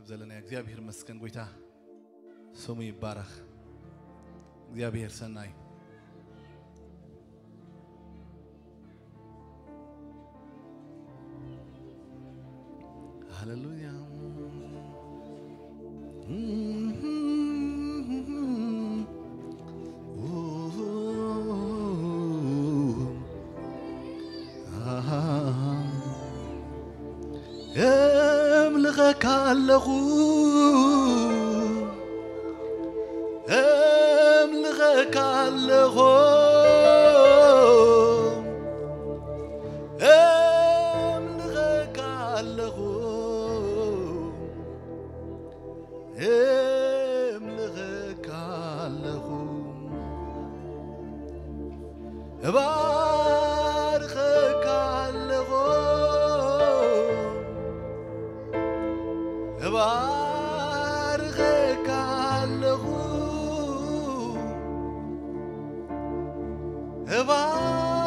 ዘለና እግዚኣብሔር መስገን ጎይታ ስሙ ይባረኽ። እግዚኣብሔር ሰናይ። ሃሌሉያ። ኣምልኸካ ኣለኹ፣ ኣምልኸካ ኣለኹ፣ ኣምልኸካ ኣለኹ፣ ኣምልኸካ ኣለኹ። እባርኸካ ኣለኹ፣ እባርኸካ ኣለኹ፣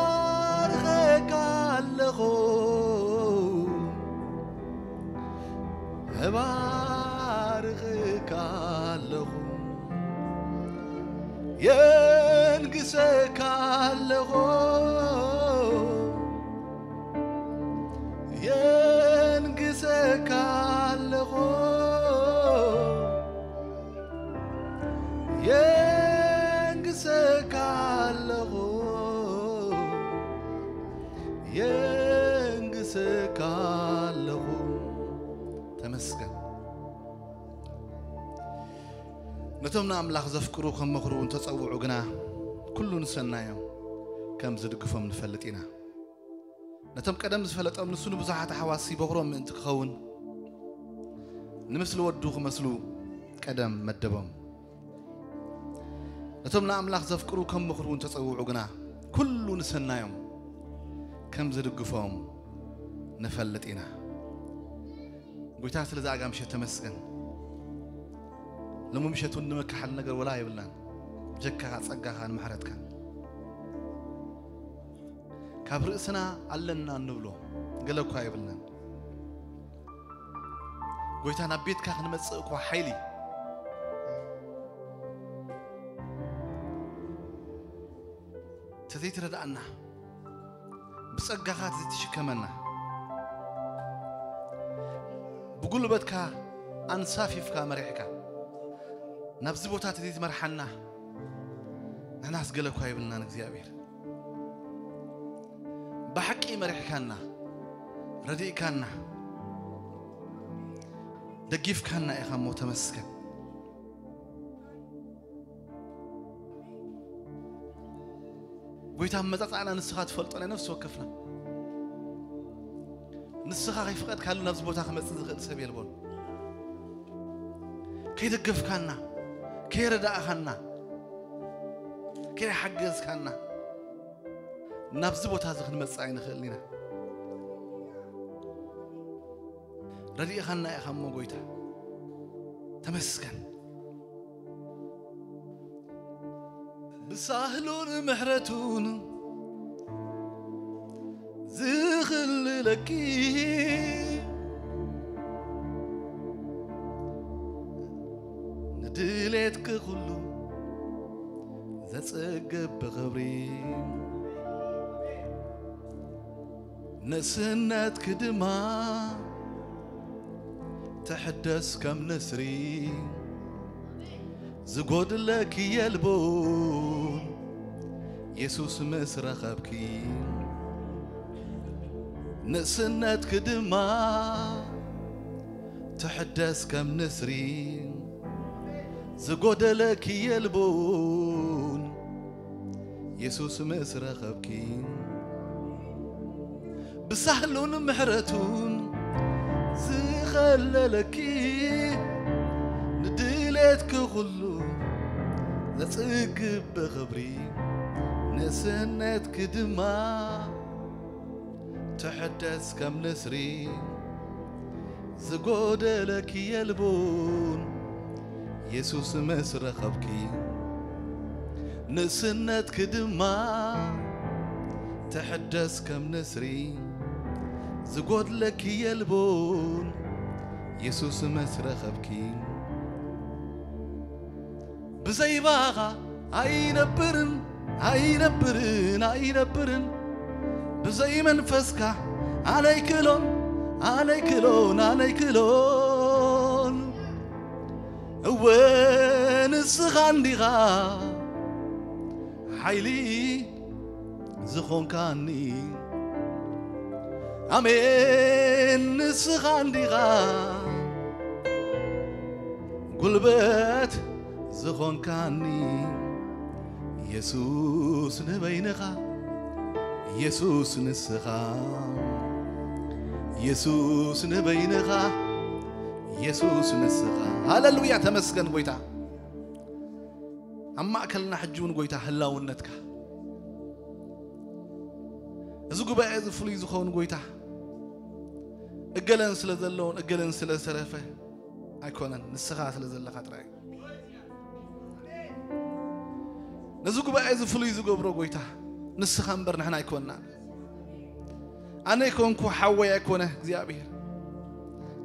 እባርኸካ ኣለኹ፣ እባርኸካ ኣለኹ፣ የንግሰካ ኣለኹ፣ የንግሰካ ኣለኹ፣ የንግሰካ ኣለኹ፣ የንግሰካ ኣለኹ። ተመስገን። ነቶም ንኣምላኽ ዘፍቅሩ ከም ምኽሩ እንተጸውዑ ግና፣ ኩሉ ንሰናዮም ከም ዝድግፎም ንፈልጥ ኢና። ነቶም ቀደም ዝፈለጦም ንሱ ንብዙሓት ኣሕዋት ይበኹሮም ምእንቲ ክኸውን፣ ንምስሊ ወዱ ክመስሉ ቀደም መደቦም። ነቶም ንኣምላኽ ዘፍቅሩ ከም ምኽሩ እንተጸውዑ ግና፣ ኩሉ ንሰናዮም ከም ዝድግፎም ንፈልጥ ኢና። ጎይታ ስለ ዝኣጋ ምሸት ተመስገን። ሎሚ ምሸት እውን ንመካሓል ነገር ወላ የብልናን። ብጀካኻ ጸጋኻን ምሕረትካን። ካብ ርእስና ኣለና እንብሎ ገለ እኳ የብልናን። ጎይታ ናብ ቤትካ ክንመጽእ እኳ ሓይሊ ተዘይትረድኣና፣ ብጸጋኻ ተዘይትሽከመና፣ ብጉልበትካ ኣንሳፊፍካ መሪሕካ፣ ናብዚ ቦታ ተዘይትመርሓና፣ ንሕናስ ገለ እኳ የብልናን እግዚኣብሔር። ብሓቂ መሪሕካና፣ ረዲእካና፣ ደጊፍካና ኢኻ እሞ ተመስገን። ጎይታ፣ ኣመጻጽኣና ንስኻ ትፈልጦ፣ ናይ ነፍሲ ወከፍና። ንስኻ ከይፍቐድካሉ ናብዚ ቦታ ክመጽእ ዝኽእል ሰብ የልቦን። ከይደገፍካና፣ ከይረዳእኻና፣ ከይሓገዝካና ናብዚ ቦታ እዚ ክንመጽእ ኣይንኽእልን ኢና። ረዲእኻና ኢኻ እሞ ጎይታ፣ ተመስገን። ብሳህሉን ምሕረቱን ዝኽልለኪ፣ ንድሌትኪ ኩሉ ዘጽግብ ብኽብሪ፣ ንእስነትኪ ድማ ትሕደስ ከም ንስሪ። ዝጎድለኪ የልቦን የሱስ ምስ ረኸብኪ፣ ንእስነትኪ ድማ ትሕደስ ከም ንስሪ። ዝጎደለኪ የልቦን የሱስ ምስ ረኸብኪ፣ ብሳህሉን ምሕረቱን ዝኸለለኪ፣ ንድሌትኪ ኩሉ ዘጽግብ ብኽብሪ፣ ንእስነትኪ ድማ ትሕደስ ከም ንስሪ። ዝጎደለኪ የልቦን የሱስ ምስ ረኸብኪ፣ ንእስነትኪ ድማ ትሕደስ ከም ንስሪ። ዝጎድለኪ የልቦን የሱስ መስረኸብኪ። ብዘይባኻ ኣይነብርን ኣይነብርን ኣይነብርን። ብዘይ መንፈስካ ኣነይክሎን ኣነይክሎን ኣነይክሎን። እወ ንስኻ እንዲኻ ሓይሊ ዝኾንካኒ። ኣሜን ንስኻ እንዲኻ ጉልበት ዝኾንካኒ። የሱስ ንበይንኻ የሱስ ንስኻ የሱስ ንበይንኻ የሱስ ንስኻ። ሃሌሉያ ተመስገን ጎይታ። ኣብ ማእከልና ሕጂ እውን ጎይታ ህላውነትካ እዚ ጉባኤ እዚ ፍሉይ ዝኸውን ጎይታ እገለን ስለ ዘለውን እገለን ስለ ዝተረፈ ኣይኮነን፣ ንስኻ ስለ ዘለኻ ጥራይ። ነዚ ጉባኤ እዚ ፍሉይ ዝገብሮ ጎይታ ንስኻ እምበር ንሕና ኣይኮንናን። ኣነ ኣይኮንኩ ሓወይ ኣይኮነ እግዚኣብሔር፣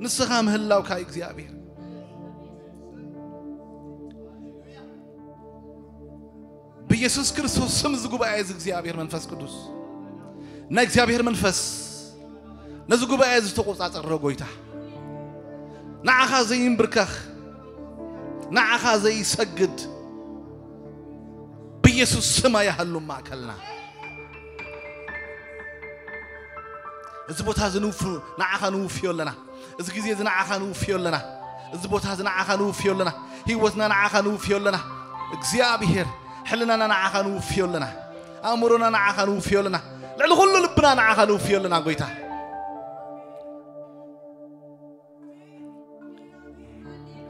ንስኻ ምህላውካ እዩ እግዚኣብሔር። ብኢየሱስ ክርስቶስ ስም እዚ ጉባኤ እዚ እግዚኣብሔር መንፈስ ቅዱስ ናይ እግዚኣብሔር መንፈስ ነዚ ጉባኤ እዚ ተቆጻጸሮ ጎይታ። ንዓኻ ዘይንብርከኽ ንዓኻ ዘይሰግድ ብኢየሱስ ስም ኣይሃሉ ማእከልና። እዚ ቦታ እዚ ንውፍ ንዓኻ ንውፍዮ ኣለና። እዚ ግዜ እዚ ንዓኻ ንውፍዮ ኣለና። እዚ ቦታ እዚ ንዓኻ ንውፍዮ ኣለና። ህይወትና ንዓኻ ንውፍዮ ኣለና። እግዚኣብሔር ሕልናና ንዓኻ ንውፍዮ ኣለና። ኣእምሮና ንዓኻ ንውፍዮ ኣለና። ልዕሊ ኩሉ ልብና ንዓኻ ንውፍዮ ኣለና ጎይታ።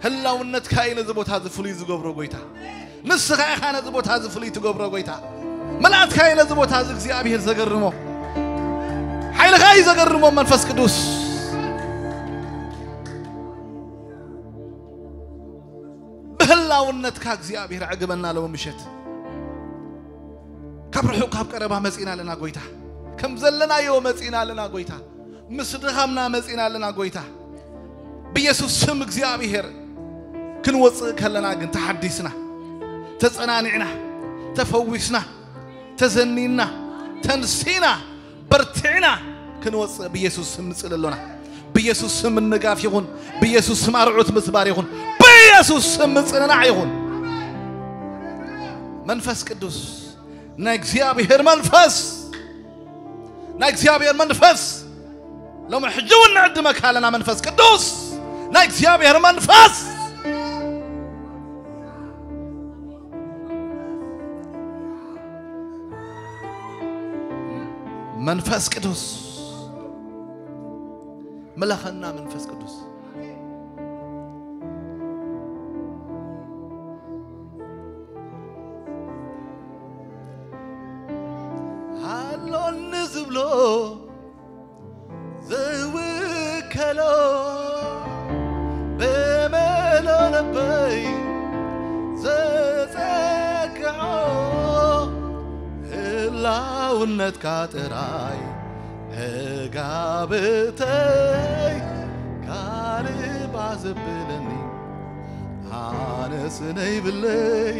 ህላውነትካ እዩ ነዚ ቦታ እዚ ፍሉይ ዝገብሮ ጎይታ። ንስኻ ኢኻ ነዚ ቦታ እዚ ፍሉይ ትገብሮ ጎይታ። ምልኣትካ እዩ ነዚ ቦታ እዚ እግዚኣብሔር ዘገርሞ። ሓይልኻ እዩ ዘገርሞ መንፈስ ቅዱስ። ብህላውነትካ እግዚኣብሔር ዕግበና ኣለዎ ምሸት። ካብ ርሑቕ ካብ ቀረባ መጺና ኣለና ጎይታ። ከም ዘለናዮ መጺና ኣለና ጎይታ። ምስ ድኻምና መጺና ኣለና ጎይታ። ብኢየሱስ ስም እግዚኣብሔር ክንወጽእ ከለና ግን ተሓዲስና፣ ተጸናኒዕና፣ ተፈዊስና፣ ተዘኒና፣ ተንሲና፣ በርቲዕና ክንወጽእ ብኢየሱስ ስም ንጽል ኣሎና። ብኢየሱስ ስም ምንጋፍ ይኹን። ብኢየሱስ ስም ኣርዑት ምስባር ይኹን። ብኢየሱስ ስም ምጽንናዕ ይኹን። መንፈስ ቅዱስ ናይ እግዚኣብሔር መንፈስ ናይ እግዚኣብሔር መንፈስ ሎሚ ሕጂ እውን ንዕድመካ ኣለና መንፈስ ቅዱስ ናይ እግዚኣብሔር መንፈስ መንፈስ ቅዱስ ምለኸና መንፈስ ቅዱስ ኣሎኒ ዝብሎ ዝውከሎ ብመሎ ልበይ ዘጸግዖ ህላውነትካ ጥራይ ዕጋብተይ ካልእ ባዘብለኒ ኣነስ ነይብለይ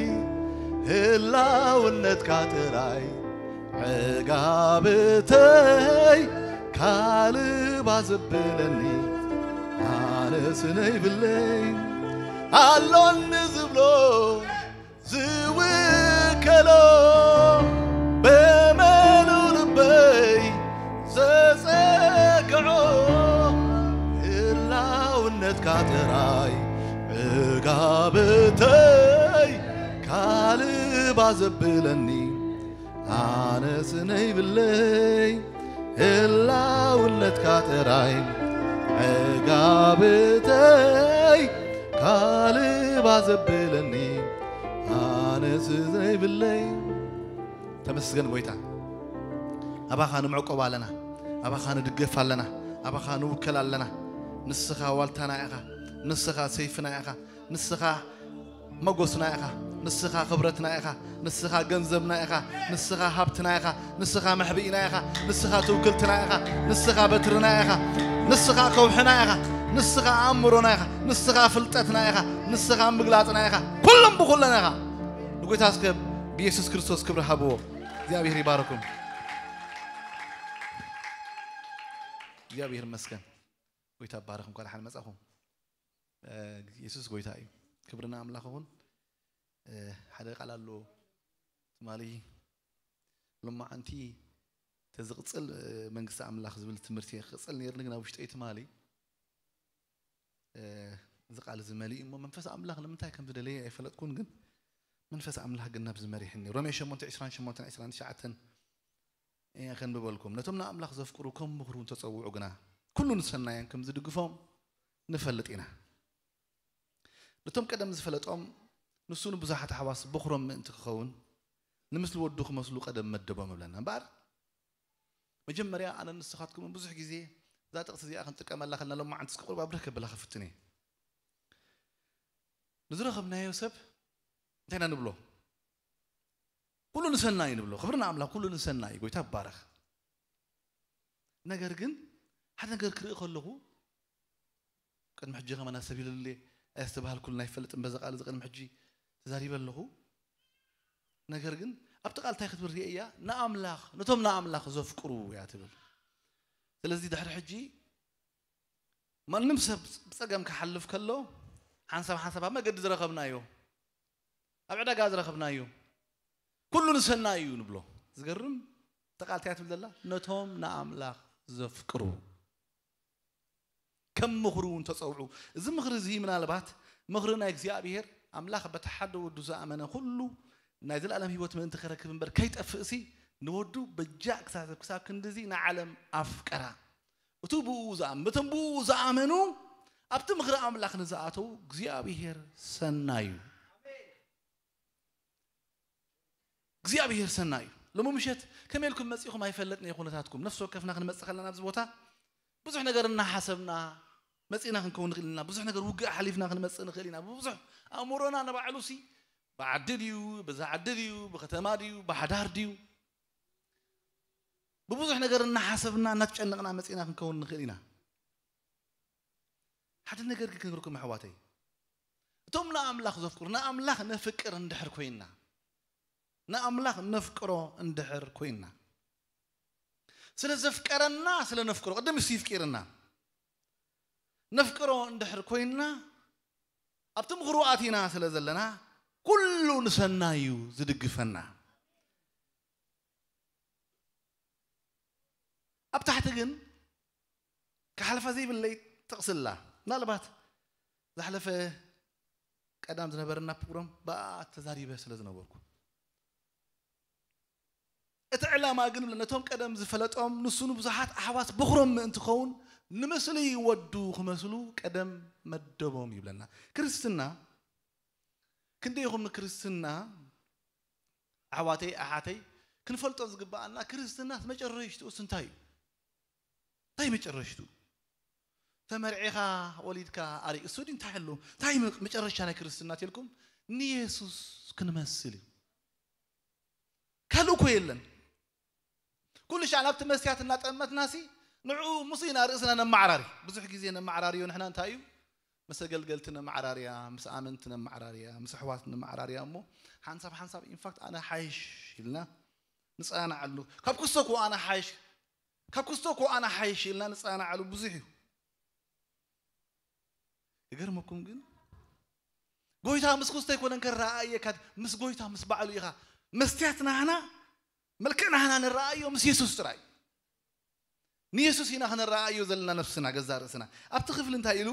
ህላውነትካ ጥራይ ዕጋብተይ ካልእ ባዘብለኒ ኣነስ ነይብለይ ኣሎኒ ዝብሎ ዝውከሎ ብመሉ ልበይ ዘጸግዖ ህላውነትካ ጥራይ ዕጋብተይ ካልእ ባዘብለኒ ኣነስ ነይብለይ ህላውነትካ ጥራይ ዕጋብተይ ካልእ ባዘብለኒ ኣነስ ዘይብለይ ተመስገን ጎይታ ኣባኻ ንምዕቆብ ኣለና ኣባኻ ንድገፍ ኣለና ኣባኻ ንውከል ኣለና ንስኻ ዋልታና ኢኻ ንስኻ ሰይፍና ኢኻ ንስኻ መጎስና ኢኻ ንስኻ ክብረትና ኢኻ ንስኻ ገንዘብና ኢኻ ንስኻ ሃብትና ኢኻ ንስኻ መሕብኢና ኢኻ ንስኻ ትውክልትና ኢኻ ንስኻ በትርና ኢኻ ንስኻ ከውሕና ኢኻ ንስኻ ኣእምሮና ኢኻ፣ ንስኻ ፍልጠትና ኢኻ፣ ንስኻ ምግላጽና ኢኻ፣ ኩሎም ብኹልና ኢኻ። ንጎይታ እስከ ብየሱስ ክርስቶስ ክብሪ ሃብዎ። እግዚኣብሔር ይባረኩም። እግዚኣብሔር ይመስገን። ጎይታ ይባረክ። እንኳን ደሓን መጻኹም። እ፣ የሱስ ጎይታ እዩ። ክብሪ ንኣምላኽ ይኹን። እ፣ ሓደ ቃል ኣሎ ትማሊ ሎማዓንቲ ተዝቕጽል፣ እ፣ መንግስቲ ኣምላኽ ዝብል ትምህርቲ ክቕጽል ነይርኒ፣ ግን ኣብ ውሽጠይ ትማሊ፣ እ፣ እዚ ቃል እዚ መሊኡ እሞ መንፈስ ኣምላኽ ንምንታይ ከም ዝደለየ ኣይፈለጥኩን፣ ግን መንፈስ ኣምላኽ ግን ናብዚ መሪሕኒ። ሮሜ ሸሞንተ ዕስራን ሸሞንተን ዕስራን ትሽዓተን እየ ከንብበልኩም። ነቶም ንኣምላኽ ዘፍቅሩ ከም ምኽሩ ተጸውዑ ግና፣ ኩሉ ንሰናዮም ከም ዝድግፎም ንፈልጥ ኢና። ነቶም ቀደም ዝፈለጦም፣ ንሱ ንብዙሓት ኣሕዋት በኹሮም ምእንቲ ክኸውን፣ ንምስሊ ወዱ ክመስሉ ቀደም መደቦም እብለና። እምበኣር፣ መጀመርያ ኣነ ንስኻትኩም ብዙሕ ግዜ እዛ ጥቕሲ እዚኣ ክንጥቀመላ ከለና፣ ሎማዓንቲ እስኪ ቁሩብ ኣብርህ ከብላ ክፍትን እየ። ንዝረኸብናዮ ሰብ እንታይ ኢና ንብሎ? ኩሉ ንሰናይ ንብሎ። ክብሪ ንኣምላኽ፣ ኩሉ ንሰናይ፣ ጎይታ ይባረኽ። ነገር ግን ሓደ ነገር ክርኢ ከለኹ፣ ቅድሚ ሕጂ ከማና ሰብ ኢሉለይ ኣየስተባሃልኩሉን ኣይፈልጥን፣ በዚ ቃል እዚ ቅድሚ ሕጂ ተዛሪበ ኣለኹ። ነገር ግን ኣብቲ ቃል እንታይ ክትብል ርእየ እያ? ንኣምላኽ፣ ነቶም ንኣምላኽ ዘፍቅሩ እያ ትብል። ስለዚ ድሕሪ ሕጂ ማንም ሰብ ብጸገም ክሓልፍ ከሎ፣ ሓንሳብ ሓንሳብ ኣብ መገዲ ዝረኸብናዮ፣ ኣብ ዕዳጋ ዝረኸብናዮ፣ ኩሉ ንሰናይ እዩ ንብሎ። ዝገርም፣ እታ ቃል እንታይ እያ ትብል ዘላ? ነቶም ንኣምላኽ ዘፍቅሩ ከም ምኽሩ እውን ተጸውዑ። እዚ ምኽሪ እዚ ምናልባት ምኽሪ ናይ እግዚኣብሔር ኣምላኽ በቲ ሓደ ወዱ ዝኣመነ ኩሉ ናይ ዘላለም ህይወት ምእንቲ ከረክብ እምበር ከይጠፍእሲ፣ ንወዱ በጃ ክሳብ፣ ክሳብ ክንድዚ ንዓለም ኣፍቀራ። እቱ ብኡ ዝኣም-፣ በቶም ብኡ ዝኣመኑ፣ ኣብቲ ምኽሪ ኣምላኽ ንዝኣተዉ እግዚኣብሔር ሰናይ እዩ። እግዚኣብሔር ሰናይ እዩ። ሎሚ ምሸት ከመይ ኢልኩም መጺኹም ኣይፈለጥን እየ ኩነታትኩም። ነፍሲ ወከፍና ክንመጽእ ከለና ኣብዚ ቦታ ብዙሕ ነገር እናሓሰብና መጺእና ክንከውን ንኽእል ኢና። ብዙሕ ነገር ውግእ ሓሊፍና ክንመጽእ ንኽእል ኢና። ብዙሕ ኣእምሮና ንባዕሉ ሲ ብዓዲ ድዩ፣ ብዛ ዓዲ ድዩ፣ ብከተማ ድዩ፣ ብሓዳር ድዩ፣ ብብዙሕ ነገር እናሓሰብና እናተጨነቕና መጺእና ክንከውን ንኽእል ኢና። ሓደ ነገር ግን ክንገርኩም ኣሕዋተይ፣ እቶም ንኣምላኽ ዘፍቅሩ፣ ንኣምላኽ ነፍቅር እንድሕር ኮይንና፣ ንኣምላኽ ነፍቅሮ እንድሕር ኮይንና፣ ስለ ዘፍቀረና፣ ስለ ነፍቅሮ፣ ቅድም እሱ ይፍቂርና፣ ነፍቅሮ እንድሕር ኮይንና፣ ኣብቲ ምኽሩ ኣቲና ስለ ዘለና፣ ኩሉ ንሰናይ እዩ ዝድግፈና። ኣብ ታሕቲ ግን ክሓልፋ ዘይብለይ ጥቕሲ ኣላ። ምናልባት ዝሓለፈ ቀዳም ዝነበረና ፕሮግራም ብኣ ተዛሪበ ስለ ዝነበርኩ፣ እቲ ዕላማ ግን ነቶም ቀደም ዝፈለጦም፣ ንሱ ንብዙሓት ኣሕዋት በኹሮም ምእንቲ ኸውን፣ ንምስሊ ወዱ ክመስሉ ቀደም መደቦም ይብለና። ክርስትና ክንደይ ኢኹም ንክርስትና ኣሕዋተይ፣ ኣሓተይ፣ ክንፈልጦ ዝግብኣና ክርስትና መጨረሽትኡስ እንታይ እዩ? እንታይ መጨረሽትኡ? ተመርዒኻ፣ ወሊድካ፣ ኣሪእሱ ድዩ እንታይ ኣሎ? እንታይ መ-፣ መጨረሻ ናይ ክርስትና ተልኩም? ንየሱስ ክንመስል እዩ። ካልእ እኮ የለን። ኩሉ ሻዕ ናብቲ መስትያት እናጠመትናሲ ንዕኡ ምስ ኢና ርእስና ነመዓራሪ። ብዙሕ ግዜ ነመዓራርዮ ንሕና እንታይ እዩ? ምስ ኣገልገልቲ ነመዓራርያ፣ ምስ ኣመንቲ ነመዓራርያ፣ ምስ ኣሕዋት ነመዓራርያ እሞ ሓንሳብ ሓንሳብ ኢንፋክት ኣነ ሓይሽ ኢልና ንጸናናዓሉ። ካብ ክስቶ እኮ ኣነ ሓይሽ፣ ካብ ክስቶ እኮ ኣነ ሓይሽ ኢልና ንጸናናዓሉ ብዙሕ እዩ። ይገርመኩም ግን ጎይታ ምስ ክስቶ ኣይኮነን ከረኣየካ፣ ምስ ጎይታ ምስ ባዕሉ ኢኻ። መስትያት ናህና፣ መልክዕ ናህና ንረኣዮ ምስ የሱስ ጥራይ። ንየሱስ ኢና ክንረኣዮ ዘለና ነፍስና፣ ገዛ ርእስና። ኣብቲ ክፍሊ እንታይ ኢሉ?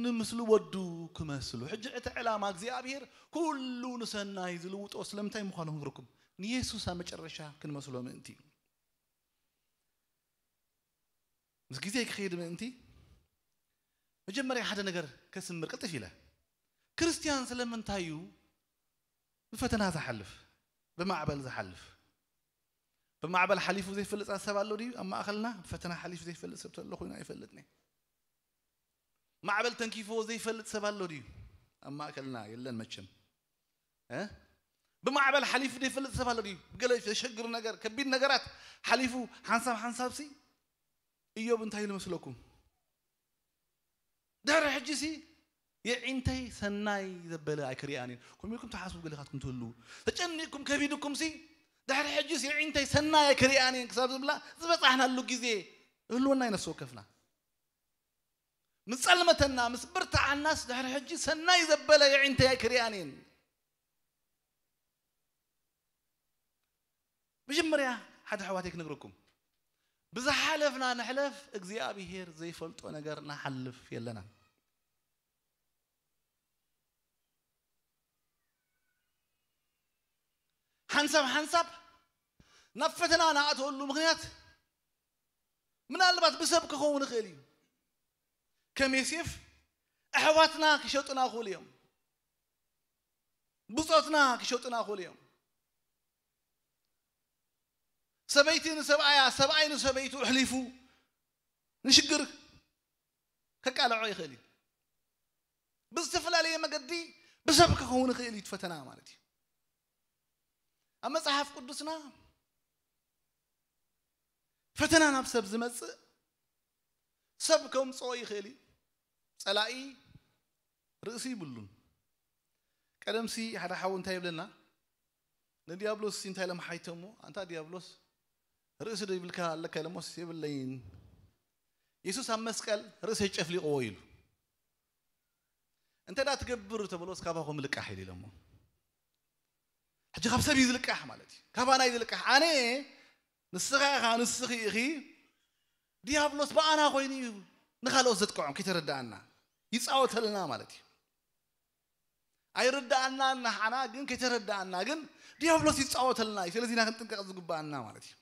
ንምስሊ ወዱ ክመስሉ። ሕጂ እቲ ዕላማ እግዚኣብሔር ኩሉ ንሰናይ ዝልውጦ ስለምንታይ ምዃኑ ክንርኩም፣ ንየሱስ ኣብ መጨረሻ ክንመስሎ ምእንቲ እዩ። ምስ ግዜ ክኸይድ ምእንቲ መጀመርያ ሓደ ነገር ከስምር ቅልጥፍ ኢለ። ክርስትያን ስለምንታይ እዩ ብፈተና ዝሓልፍ፣ ብማዕበል ዝሓልፍ? ብማዕበል ሓሊፉ ዘይፈልጥ ሰብ ኣሎ ድዩ ኣብ ማእኸልና? ብፈተና ሓሊፉ ዘይፈልጥ ሰብ ተሎ ኮይኑ ኣይፈልጥን እየ። ማዕበል ተንኪፍዎ ዘይፈልጥ ሰብ ኣሎ ድዩ ኣብ ማእከልና? የለን መቸም። እ? ብማዕበል ሓሊፉ ዘይፈልጥ ሰብ ኣሎ ድዩ? ብገለ ዘሸግር ነገር፣ ከቢድ ነገራት ሓሊፉ ሓንሳብ ሓንሳብሲ እዮብ እንታይ ኢሉ መስለኩም? ድሕሪ ሕጂ ሲ የዒንተይ ሰናይ ዘበለ ኣይክሪኣን እየን። ከምኡ ኢልኩም ትሓስቡ ገሊኻትኩም ትህልዉ። ተጨኒቕኩም ከቢድኩም ሲ ድሕሪ ሕጂ ሲ የዒንተይ ሰናይ ኣይክሪኣን እየን ክሳብ ዝብላ ዝበጻሕናሉ ግዜ ህልወና እዩ ነፍሲ ወከፍና። ምስ ጸልመተና ምስ ብርትዓናስ ድሕሪ ሕጂ ሰናይ ዘበለ የዒንተይ ኣይክሪኣን እየን። መጀመርያ ሓደ ኣሕዋተይ ክነግረኩም፣ ብዝሓለፍና ንሕለፍ፣ እግዚኣብሄር ዘይፈልጦ ነገር ንሓልፍ የለናን። ሓንሳብ ሓንሳብ ናብ ፈተና ንኣትወሉ ምኽንያት ምናልባት ብሰብ ክኸውን ይኽእል እዩ። ከም ዮሴፍ ኣሕዋትና ክሸጡና ይኽእሉ እዮም። ብጾትና ክሸጡና ይኽእሉ እዮም። ሰበይቲ ንሰብኣያ፣ ሰብኣይ ንሰበይቱ ኣሕሊፉ ንሽግር ከቃልዖ ይኽእል እዩ። ብዝተፈላለየ መገዲ ብሰብ ክኸውን ይኽእል እዩ እቲ ፈተና ማለት እዩ። ኣብ መጽሓፍ ቅዱስና ፈተና ናብ ሰብ ዝመጽእ ሰብ ከምጽኦ ይኽእል እዩ። ጸላኢ ርእሲ ይብሉን። ቀደምሲ ሓደ ሓው እንታይ ይብለና? ንዲያብሎስ እንታይ ኢሎም ሓይተሞ? ኣንታ ዲያብሎስ ርእሲ ዶ ይብልካ ኣለካ ኢሎሞስ የብለይን። የሱስ ኣብ መስቀል ርእሰይ ጨፍሊቕዎ ኢሉ። እንተ ደኣ ትገብር ተበሎስ ካባኹም ልቃሕ ኢሉ ኢሎሞ። ሕጂ ካብ ሰብ እዩ ዝልቃሕ ማለት እዩ። ካባና እዩ ዝልቃሕ። ኣነ ንስኻ ኢኻ፣ ንስኺ ኢኺ። ዲያብሎስ ብኣና ኮይኑ እዩ ንኻልኦት ዘጥቅዖም ከይተረዳኣና ይጻወተልና ማለት እዩ። ኣይርዳኣና ንሓና ግን ከይተረዳኣና ግን ዲያብሎስ ይጻወተልና እዩ። ስለዚ ኢና ክንጥንቀቕ ዝግባኣና ማለት እዩ።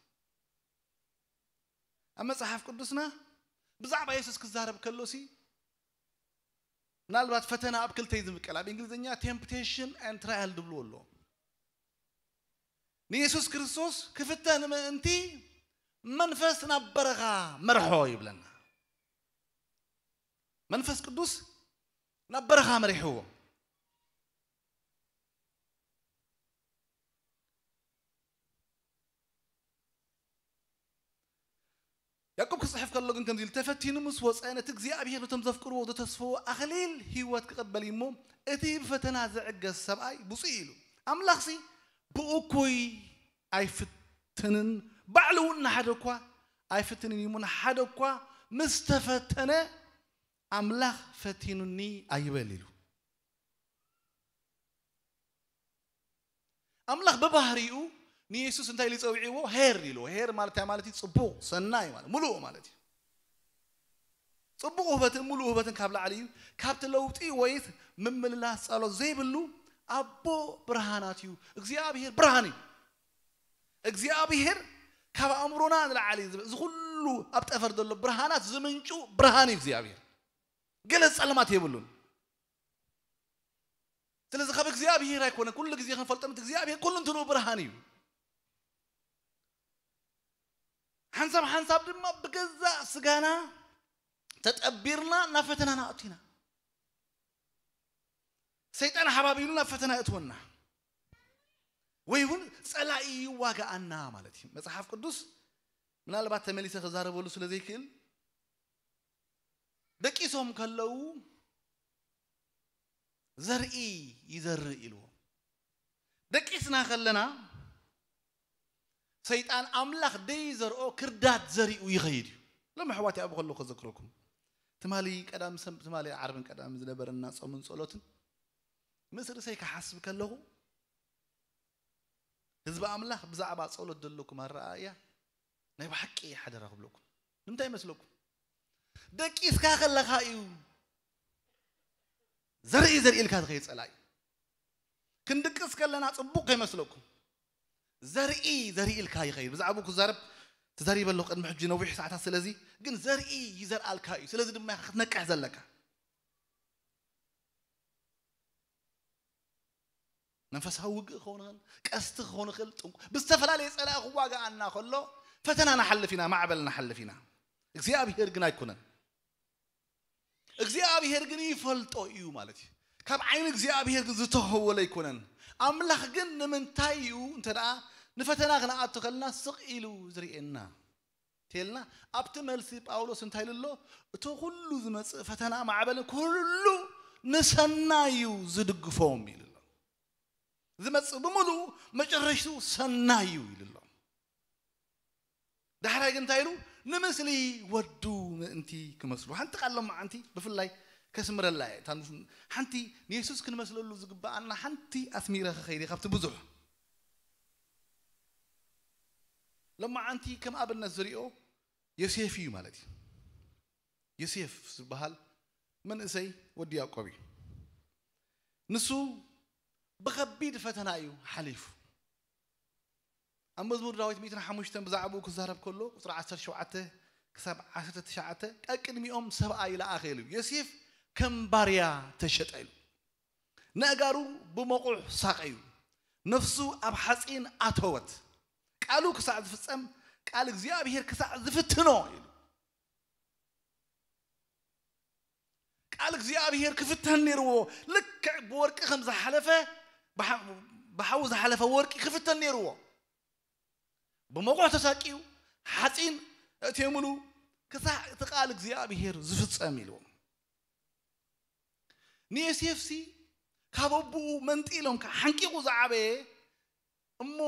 ኣብ መጽሓፍ ቅዱስና ብዛዕባ የሱስ ክዛረብ ከሎሲ ምናልባት ፈተና ኣብ ክልተ እዩ ዝምቀል። ኣብ እንግሊዝኛ temptation and trial ድብልዎ ኣለዎ። ንየሱስ ክርስቶስ ክፍተን ምእንቲ መንፈስ ናብ በረኻ መርሖ ይብለና። መንፈስ ቅዱስ ናብ በረኻ መሪሕዎ። ያዕቆብ ክጽሕፍ ከሎ ግን ከምዚ ኢሉ፣ "ተፈቲኑ ምስ ወጸ፣ ነቲ እግዚኣብሄር ነቶም ዘፍቅርዎ ዘተስፈዎ ኣኽሊል ህይወት ክቕበል እዩ እሞ፣ እቲ ብፈተና ዝዕገስ ሰብኣይ ብፁዕ እዩ" ኢሉ። ኣምላኽሲ ብእኩይ ኣይፍትንን፣ ባዕሉ እውን ንሓደ እኳ ኣይፍትንን እዩ እሞ፣ ንሓደ እኳ ምስ ተፈተነ ኣምላኽ ፈቲኑኒ ኣይበል ኢሉ። ኣምላኽ ብባህሪኡ ንየሱስ እንታይ ኢሉ ይጸውዕዎ? ሄር ኢልዎ። ሄር ማለት እንታይ ማለት እዩ? ጽቡቕ፣ ሰናይ ማለት፣ ምሉእ ማለት እዩ። ጽቡቕ ውህበትን ምሉእ ውህበትን ካብ ላዕሊ እዩ። ካብቲ ለውጢ ወይ ምምልላስ ጸሎት ዘይብሉ ኣቦ ብርሃናት እዩ። እግዚኣብሄር ብርሃን እዩ። እግዚኣብሄር ካብ ኣእምሮና ንላዕሊ፣ እዚ ኩሉ ኣብ ጠፈር ዘሎ ብርሃናት ዝምንጩ ብርሃን እዩ እግዚኣብሄር። ገለ ጸልማት የብሉን። ስለዚ ካብ እግዚኣብሄር ኣይኮነን፣ ኩሉ ግዜ ክንፈልጦ ምት እግዚኣብሄር ኩሉ እንትንኡ ብርሃን እዩ። ሓንሳብ ሓንሳብ ድማ ብገዛእ ስጋና ተጠቢርና ናብ ፈተና ንኣቱ ኢና። ሰይጣን ሓባቢሉ ናብ ፈተና እትወና ወይ እውን ጸላኢ ይዋጋኣና ማለት እዩ። መጽሓፍ ቅዱስ ምናልባት ተመሊሰ ክዛረበሉ ስለ ዘይክእል፣ ደቂሶም ከለዉ ዘርኢ ይዘርእ ኢልዎ። ደቂስና ከለና ሰይጣን ኣምላኽ ደይዘርኦ ክርዳድ ዘሪኡ ይኸይድ እዩ። ሎም ኣሕዋት ኣብኡ ከለኹ ከዘክረኩም፣ ትማሊ ቀዳም ሰንብ ትማሊ ዓርብን ቀዳምን ዝነበረና ጾምን ጸሎትን ምስ ርእሰይ ክሓስብ ከለኹ ህዝቢ ኣምላኽ ብዛዕባ ጸሎት ዘለኩም ኣረኣእያ ናይ ብሓቂ ሓደራ ክብለኩም። ንምንታይ ይመስለኩም? ደቂስካ ከለኻ እዩ ዘርኢ ዘርእልካ ዝኸይድ ጸላኢ። ክንድቅስ ከለና ጽቡቕ ከይመስለኩም ዘርኢ ዘርእልካ ይኸይድ። ብዛዕባኡ ክዛረብ ተዛሪበ ኣለኹ ቅድሚ ሕጂ ነዊሕ ሰዓታት። ስለዚ ግን ዘርኢ ይዘርኣልካ እዩ። ስለዚ ድማ ኢኻ ክትነቅሕ ዘለካ። መንፈሳዊ ውግእ ክኸውን ይኽእል፣ ቀስቲ ክኸውን ይኽእል፣ ጥንቁ ብዝተፈላለየ ጸላኢ ክዋጋኣና ከሎ ፈተና ንሓልፍ ኢና፣ ማዕበል ንሓልፍ ኢና። እግዚኣብሄር ግን ኣይኮነን። እግዚኣብሄር ግን ይፈልጦ እዩ ማለት እዩ። ካብ ዓይኒ እግዚኣብሄር ግን ዝተኸወለ ኣይኮነን። ኣምላኽ ግን ንምንታይ እዩ እንተ ደኣ ንፈተና ክንኣቱ ከለና ስቕ ኢሉ ዝርእየና? ተልና ኣብቲ መልሲ ጳውሎስ እንታይ ኢሉ ኣሎ? እቲ ኩሉ ዝመጽእ ፈተና ማዕበልን ኩሉ ንሰናይ እዩ ዝድግፎም ኢሉ ኣሎ። ዝመጽእ ብምሉኡ መጨረሽቱ ሰናይ እዩ ኢሉ ኣሎ። ዳሕራይ ግን እንታይ ኢሉ? ንምስሊ ወዱ ምእንቲ ክመስሉ። ሓንቲ ቃል ሎማዓንቲ ብፍላይ ከስምረላ እየ። እታ ንስ-፣ ሓንቲ ንየሱስ ክንመስለሉ ዝግብኣና ሓንቲ ኣስሚረ ክኸይድ እየ ካብቲ ብዙሕ። ሎማዓንቲ ከም ኣብነት ዝሪኦ ዮሴፍ እዩ ማለት እዩ። ዮሴፍ ዝበሃል መንእሰይ ወዲ ያዕቆብ እዩ። ንሱ ብኸቢድ ፈተና እዩ ሓሊፉ። ኣብ መዝሙር ዳዊት ሚእትን ሓሙሽተን ብዛዕባኡ ክዛረብ ከሎ ቁፅሪ ዓሰርተ ሸውዓተ ክሳብ ዓሰርተ ትሽዓተ ቀቅድሚኦም ሰብኣ ይለኣኸ ኢሉ። ዮሴፍ ከም ባርያ ተሸጠ ኢሉ። ነእጋሩ ብመቑሕ ሳቐዩ። ነፍሱ ኣብ ሓፂን ኣተወት። ቃሉ ክሳዕ ዝፍጸም፣ ቃል እግዚኣብሔር ክሳዕ ዝፍትኖ ኢሉ። ቃል እግዚኣብሔር ክፍተን ነይርዎ። ልክዕ ብወርቂ ከም ዝሓለፈ፣ ብሓ-፣ ብሓዊ ዝሓለፈ ወርቂ ክፍተን ነይርዎ። ብመቑሕ ተሳቂዩ፣ ሓፂን እቴምሉ፣ ክሳዕ እቲ ቃል እግዚኣብሔር ዝፍጸም ኢልዎ። ንዮሴፍሲ ካብ ኣቦኡ መንጢሎም፣ ካብ ሓንቂቑ ዝዓበየ እሞ፣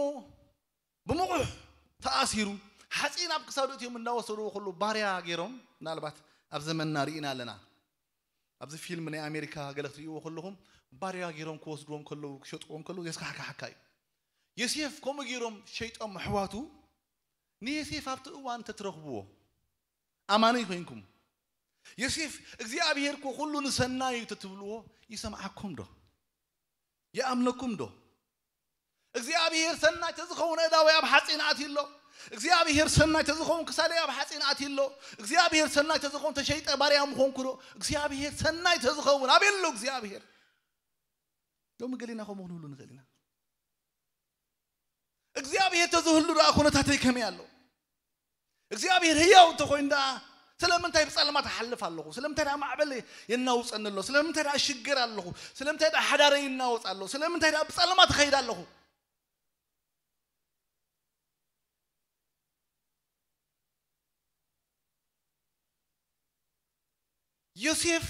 ብመቑሕ ተኣሲሩ፣ ሓፂን ኣብ ክሳዱ እቲኦም እናወሰድዎ ከለዉ፣ ባርያ ገይሮም፣ ምናልባት ኣብ ዘመንና ርኢና ኣለና። ኣብዚ ፊልም ናይ ኣሜሪካ ገለ ክትርእይዎ ከለኹም፣ ባርያ ገይሮም ክወስድዎም ከለዉ፣ ክሸጥዎም ከለዉ፣ የስካሕክሓካ እዩ። ዮሴፍ ከምኡ ገይሮም ሸይጦም ኣሕዋቱ፣ ንዮሴፍ ኣብቲ እዋን እንተትረኽብዎ፣ ኣማኒ ኮይንኩም፣ ዮሴፍ እግዚኣብሔር እኮ ኩሉ ንሰናይ እዩ ተትብልዎ፣ ይሰምዓኩም ዶ? ይኣምነኩም ዶ? እግዚኣብሔር ሰናይ ተዝኸውን፣ ኣእዳወይ ኣብ ሓፂን ኣትዩ ኣሎ። እግዚኣብሔር ሰናይ ተዝኸውን፣ ክሳደይ ኣብ ሓፂን ኣትዩ ኣሎ። እግዚኣብሔር ሰናይ ተዝኸውን፣ ተሸይጠ ባርያ ምኾንኩ ዶ? እግዚኣብሔር ሰናይ ተዝኸውን፣ ኣበይ ኣሎ እግዚኣብሔር? ሎሚ ገሊና ከምኡ ክንብሉ ንኽእል ኢና። እግዚኣብሔር ተዝህሉ ደኣ ኩነታተይ ከመይ ኣሎ? እግዚኣብሔር ህያው እንተኾይኑ ደኣ ስለምንታይ ብጸልማት እሓልፍ ኣለኹ? ስለምንታይ ደኣ ማዕበል የናውጸኒ ኣሎ? ስለምንታይ ደኣ እሽገር ኣለኹ? ስለምንታይ ደኣ ሓዳረይ ይናወጽ ኣሎ? ስለምንታይ ደኣ ብጸልማት እኸይድ ኣለኹ? ዮሴፍ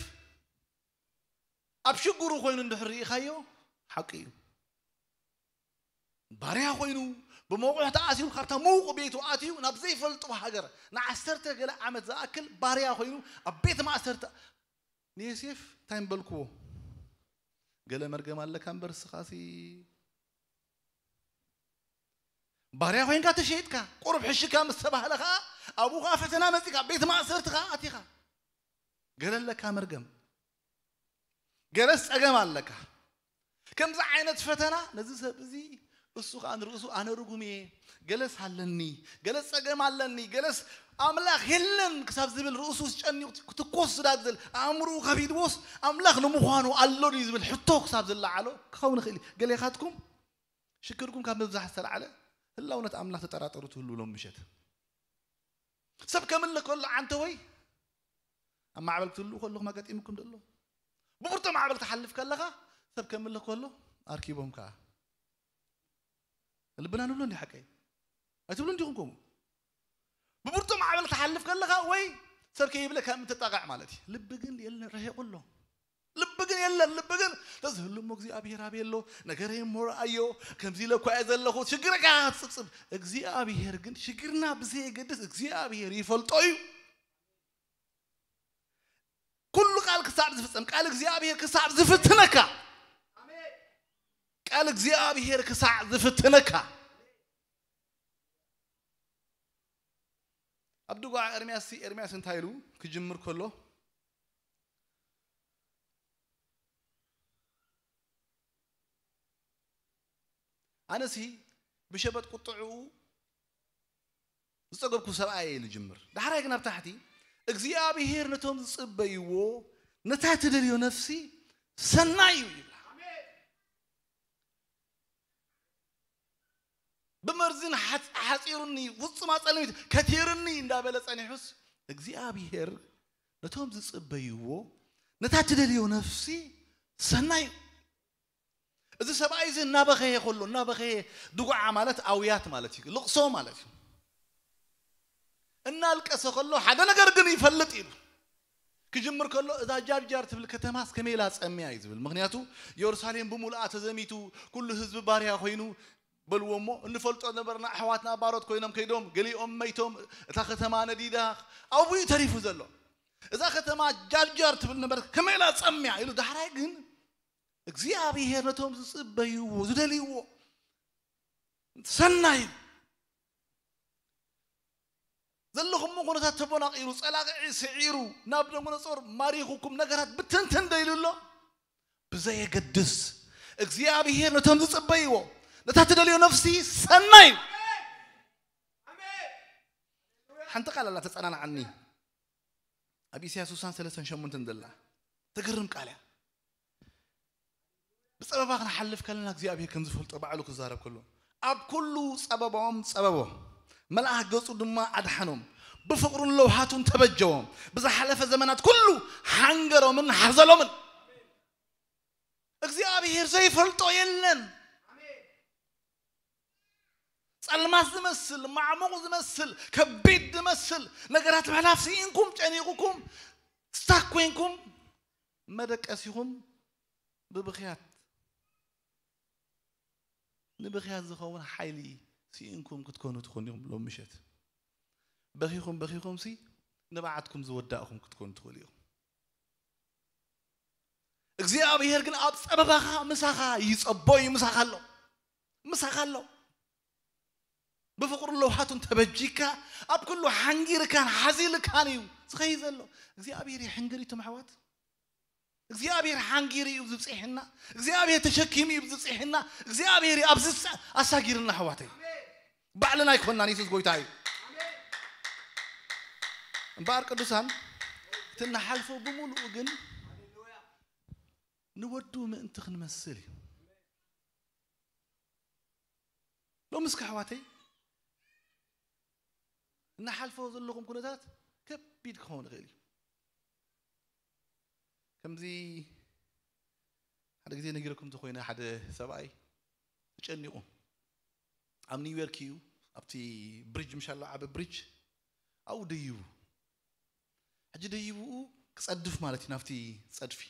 ኣብ ሽግሩ ኮይኑ እንድሕር ርኢኻዮ፣ ሓቂ እዩ። ባርያ ኮይኑ፣ ብመቑሕ ተኣሲሩ፣ ካብታ ምዉቕ ቤቱ ኣትዩ፣ ናብ ዘይፈልጦ ሃገር፣ ንዓሰርተ ገለ ዓመት ዝኣክል ባርያ ኮይኑ፣ ኣብ ቤት ማእሰርቲ። ንዮሴፍ እንታይ ምበልክዎ? ገለ መርገም ኣለካ እምበር፣ እስኻሲ ባርያ ኮይንካ ተሸይጥካ፣ ቁሩብ ሕሽካ ምስ ተባህለ ኸኣ፣ ኣብኡ ኸኣ ፈተና መጺካ፣ ቤት ማእሰርቲ ኸኣ ኣቲኻ። ገለ ኣለካ መርገም፣ ገለስ ጸገም ኣለካ። ከምዚ ዓይነት ፈተና ነዚ ሰብ እዚ፣ እሱ ኸኣ ንርእሱ፣ "ኣነ ርጉም እየ፣ ገለስ ኣለኒ፣ ገለስ ጸገም ኣለኒ፣ ገለስ ኣምላኽ የለን" ክሳብ ዝብል፣ ርእሱ ጨኒቑ ክትኮስ ዝዳግዘል፣ ኣእምሮኡ ከቢድዎስ፣ "ኣምላኽ ንምዃኑ ኣሎ ድዩ?" ዝብል ሕቶ ክሳብ ዝለዓሎ ክኸውን ይኽእል እዩ። ገሌኻትኩም ሽግርኩም ካብ ምብዛሕ ዝተላዕለ ህላውነት ኣምላኽ ተጠራጠሩ ትህልዉ ሎም ምሸት። ሰብ ከምልኽ ከሎ ዓንተ ወይ ኣብ ማዕበል ክትህልዉ ከለኹም ኣጋጢምኩም ደሎ። ብብርቱዕ ማዕበል ትሓልፍ ከለኻ ሰብ ከምልኽ ከሎ ኣርኪቦም ከኣ። ልብና ንብሎ እንዲ ሓቀይ? ኣይትብሉ እንዲኹም ከምኡ? ብብርቱዕ ማዕበል ትሓልፍ ከለኻ ወይ ሰብ ከይብለካ ምትጣቓዕ ማለት እዩ። ልቢ ግን የለን፣ ርሒቑ ኣሎ። ልቢ ግን የለን። ልቢ ግን ተዝህሉ እሞ እግዚኣብሔር ኣበይ ኣሎ? ነገረይ እሞ ረኣዮ። ከምዚ ኢለ እኳ እየ ዘለኹ። ሽግረካ ትጽብጽብ። እግዚኣብሔር ግን ሽግርና ብዘየገድስ እግዚኣብሔር ይፈልጦ እዩ። ኩሉ ቃል ክሳብ ዝፍጸም፣ ቃል እግዚኣብሔር ክሳብ ዝፍትነካ፣ ቃል እግዚኣብሔር ክሳዕ ዝፍትነካ። ኣብ ድጓ ኤርምያስ፣ ኤርምያስ እንታይ ኢሉ ክጅምር ከሎ፣ ኣነሲ ብሸበጥ ቁጥዕኡ ዝጸገብኩ ሰብኣይ እየ ልጅምር። ዳሕራይ ግን ኣብ ታሕቲ፣ "እግዚኣብሔር ነቶም ዝጽበይዎ፣ ነታ ትደልዮ ነፍሲ ሰናይ እዩ" ይብላ። ብመርዝን ሓጽ-፣ ሓጺሩኒ፣ ፍጹም ኣጸልሚት ከቲርኒ እንዳበለ ጸኒሑስ፣ እግዚኣብሔር ነቶም ዝጽበይዎ፣ ነታ ትደልዮ ነፍሲ ሰናይ እዩ። እዚ ሰብኣይ እዚ እናበኸየ ከሎ፣ እናበኸየ፣ ድጉዓ ማለት ኣውያት ማለት እዩ፣ ልቕሶ ማለት እዩ። እናልቀሰ ከሎ ሓደ ነገር ግን ይፈልጥ ኢሉ ክጅምር ከሎ፣ እዛ ጃርጃር ትብል ከተማስ ከመይ ኢላ ጸምያ እዩ ዝብል። ምክንያቱ ኢየሩሳሌም ብምሉኣ ተዘሚቱ፣ ኩሉ ህዝቢ ባርያ ኮይኑ፣ በልዎ እሞ፣ እንፈልጦ ነበርና፣ ኣሕዋትና ባሮት ኮይኖም ከይዶም፣ ገሊኦም መይቶም፣ እታ ከተማ ነዲዳ፣ ኣብኡ እዩ ተሪፉ ዘሎ። እዛ ከተማ ጃርጃር ትብል ነበረት፣ ከመይ ኢላ ጸምያ ኢሉ። ዳሕራይ ግን እግዚኣብሔር ነቶም ዝጽበይዎ ዝደልይዎ ሰናይ ዘለኹሞ ኩነታት ተቦናቒሩ፣ ጸላቕዒ ስዒሩ፣ ናብ ደንጎነጾር ማሪኹኩም፣ ነገራት ብትንትን ዶ ኢሉ ኣሎ? ብዘየገድስ እግዚኣብሔር ነቶም ዝጽበይዎ፣ ነታ ትደልዮ ነፍሲ ሰናይ እዩ። ሓንቲ ቃል ኣላ ተጸናንዓኒ፣ ኣብ ኢሳያስ ስሳን ሰለስተን ሸሞንተን ዘላ ትግርም ቃል እያ። ብጸበባ ክንሓልፍ ከለና እግዚኣብሔር ከም ዝፈልጦ ባዕሉ ክዛረብ ከሎ፣ ኣብ ኩሉ ጸበባኦም ጸበቦ፣ መልኣኽ ገጹ ድማ ኣድሓኖም፣ ብፍቕሩን ለውሃቱን ተበጀዎም፣ ብዝሓለፈ ዘመናት ኩሉ ሓንገሮምን ሓዘሎምን። እግዚኣብሔር ዘይፈልጦ የለን። ጸልማት ዝመስል፣ ማዕሙቕ ዝመስል፣ ከቢድ ዝመስል ነገራት ምሕላፍ ስኢንኩም፣ ጨኒቑኩም፣ ስታክ ኮይንኩም፣ መደቀሲኹም ብብኽያት፣ ንብኽያት ዝኸውን ሓይሊ ስኢንኩም ክትኮኑ ትኾኑ ኢኹም። ሎም ምሸት በኺኹም በኺኹም ሲ ንብዓትኩም ዝወዳእኹም ክትኮኑ ትኽእሉ ኢኹም። እግዚኣብሔር ግን ኣብ ጸበባኻ ምሳኻ ይጸቦ እዩ። ምሳኻ ኣሎ፣ ምሳኻ ኣሎ። ብፍቕሩ ለውሃቱን ተበጂካ፣ ኣብ ኩሉ ሓንጊርካን ሓዚልካን እዩ ዝኸይ ዘሎ። እግዚኣብሔር ይሕንግር እዩ፣ እቶም ኣሕዋት። እግዚኣብሔር ሓንጊር እዩ ዝብጽሕና። እግዚኣብሔር ተሸኪሙ እዩ ዝብጽሕና። እግዚኣብሔር እዩ ኣብዚ ዝጸ-፣ ኣሳጊርና፣ ኣሕዋተይ። ባዕልና ኣይኮንናን፣ የሱስ ጎይታ እዩ። እምበኣር ቅዱሳን፣ እቲ እንሓልፎ ብምሉኡ ግን ንወዱ ምእንቲ ክንመስል እዩ። ሎሚ እስከ ኣሕዋተይ፣ እናሓልፎ ዘለኹም ኩነታት ከቢድ ክኸውን ይኽእል እዩ። ከምዚ ሓደ ግዜ ነጊረኩም እንተኾይነ፣ ሓደ ሰብኣይ ተጨኒቑ ኣብ ኒውዮርክ እዩ፣ ኣብቲ ብሪጅ ምሻሎ ዓቢ ብሪጅ ኣብኡ ደይቡ። ሕጂ ደይብኡ ክጸድፍ ማለት እዩ፣ ናብቲ ጸድፊ።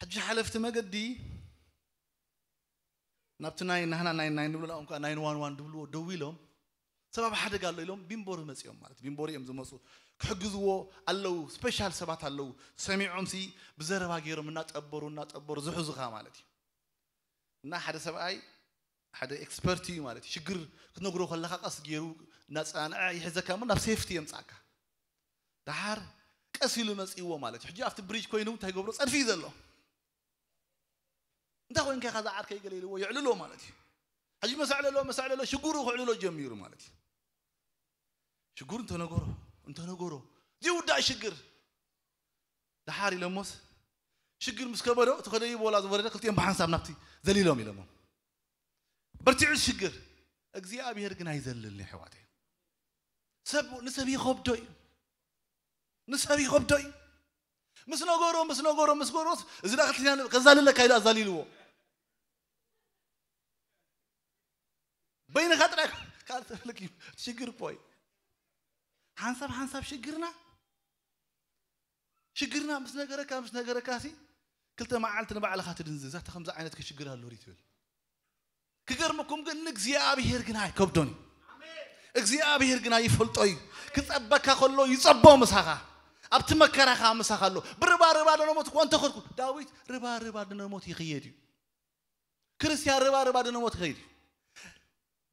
ሕጂ ሓለፍቲ መገዲ ናብቲ ናይ ናህና ናይ ናይ ንብሎ፣ ንዕኦም ከኣ ናይን ዋን ዋን ድብልዎ፣ ደው ኢሎም፣ ሰብ ኣብ ሓደጋ ኣሎ ኢሎም ቢምቦሪ መጺኦም ማለት እዩ። ቢምቦሪ እዮም ዝመጹ፣ ክሕግዝዎ ኣለዉ። ስፔሻል ሰባት ኣለዉ፣ ሰሚዖምሲ ብዘረባ ገይሮም እናጠበሩ እናጠበሩ ዝሕዙኻ ማለት እዩ። እና ሓደ ሰብኣይ ሓደ ኤክስፐርት እዩ ማለት እዩ። ሽግር ክትነግሮ ከለኻ ቀስ ገይሩ እናጸናንዐ ይሕዘካ እሞ ናብ ሴፍቲ የምጻእካ። ደሓር ቀስ ኢሉ መጺእዎ ማለት እዩ። ሕጂ ኣብቲ ብሪጅ ኮይኑ እንታይ ገብሮ? ጸድፊ እዩ ዘሎ። እንታይ ኮይንካ ኢኻ እዛ ዓርከይ ገለ ኢልዎ የዕልሎ ማለት እዩ። ሕጂ መሰዕለሎ መሰዕለሎ ሽግሩ ክዕልሎ ጀሚሩ ማለት እዩ። ሽግሩ እንተነገሮ እንተነገሮ ዘይውዳእ ሽግር። ደሓር ኢሎሞስ ሽግር ምስ ከበዶ እቲ ከደይቦላ ዝወረደ ክልቲኦም ብሓንሳብ ናብቲ ዘሊሎም ኢሎሞ። በርቲዑ ሽግር። እግዚኣብሔር ግን ኣይዘልልን ኣሕዋተይ። ሰብ ንሰብ ይኸብዶ እዩ። ንሰብ ይኸብዶ እዩ። ምስ ነገሮ ምስ ነገሮ ምስ ገሮስ እዚ ዳ ክልቲና ከዛልለካ ኢሉ ኣዛሊልዎ። በይንኻ ጥራይ ካልእ ተፈልክ እዩ። ሽግር እኮ እዩ። ሓንሳብ ሓንሳብ ሽግርና ሽግርና ምስ ነገረካ ምስ ነገረካ ሲ ክልተ መዓልቲ ንባዕልኻ ትድንዝዝ። ኣታ ከምዚ ዓይነት ከ ሽግር ኣሎ ሪ ትብል። ክገርመኩም ግን ንእግዚኣብሔር ግን ኣይከብዶን እዩ። እግዚኣብሔር ግን ኣይፈልጦ እዩ። ክጸበካ ከሎ ይጸቦ ምሳኻ። ኣብቲ መከራኻ ምሳኻ ኣሎ። ብርባ ርባ ደነሞት እኮ እንተኸድኩ ዳዊት ርባ ርባ ደነሞት ይኽየድ እዩ። ክርስቲያን ርባ ርባ ደነሞት ይኸይድ እዩ።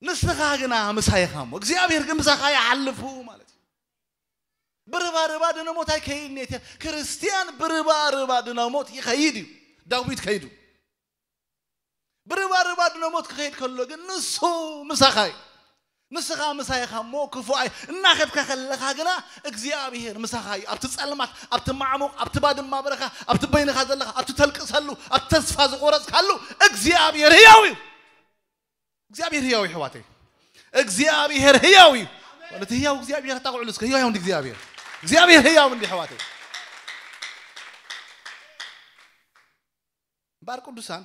ንስኻ ግና ምሳይኻ እሞ እግዚኣብሔር ግን ምሳኻ ይሓልፉ ማለት እዩ። ብርባ ርባ ደነሞት ኣይከይድን እየ። ክርስቲያን ብርባ ርባ ደነሞት ይኸይድ እዩ። ዳዊት ከይዱ ብርባ ርባ ደነሞት ክኸይድ ከሎ ግን ንሱ ምሳኻ እዩ። ንስኻ ምሳይኻ እሞ ክፉእ ኣይ እናኸድካ ከለኻ ግና እግዚኣብሔር ምሳኻ እዩ። ኣብቲ ጸልማት፣ ኣብቲ ማዕሙቕ፣ ኣብቲ ባድማ በረኻ፣ ኣብቲ በይንኻ ዘለኻ፣ ኣብቲ ተልቅሰሉ፣ ኣብቲ ተስፋ ዝቆረጽካሉ እግዚኣብሔር ህያው እዩ። እግዚኣብሔር ህያው እዩ ኣሕዋተይ። እግዚኣብሔር ህያው እዩ። ማለት ህያው እግዚኣብሔር ኣታውዕሉ እስከ ህያው እንዲ እግዚኣብሔር። እግዚኣብሔር ህያው እንዲ ኣሕዋተይ። እምበኣር ቅዱሳን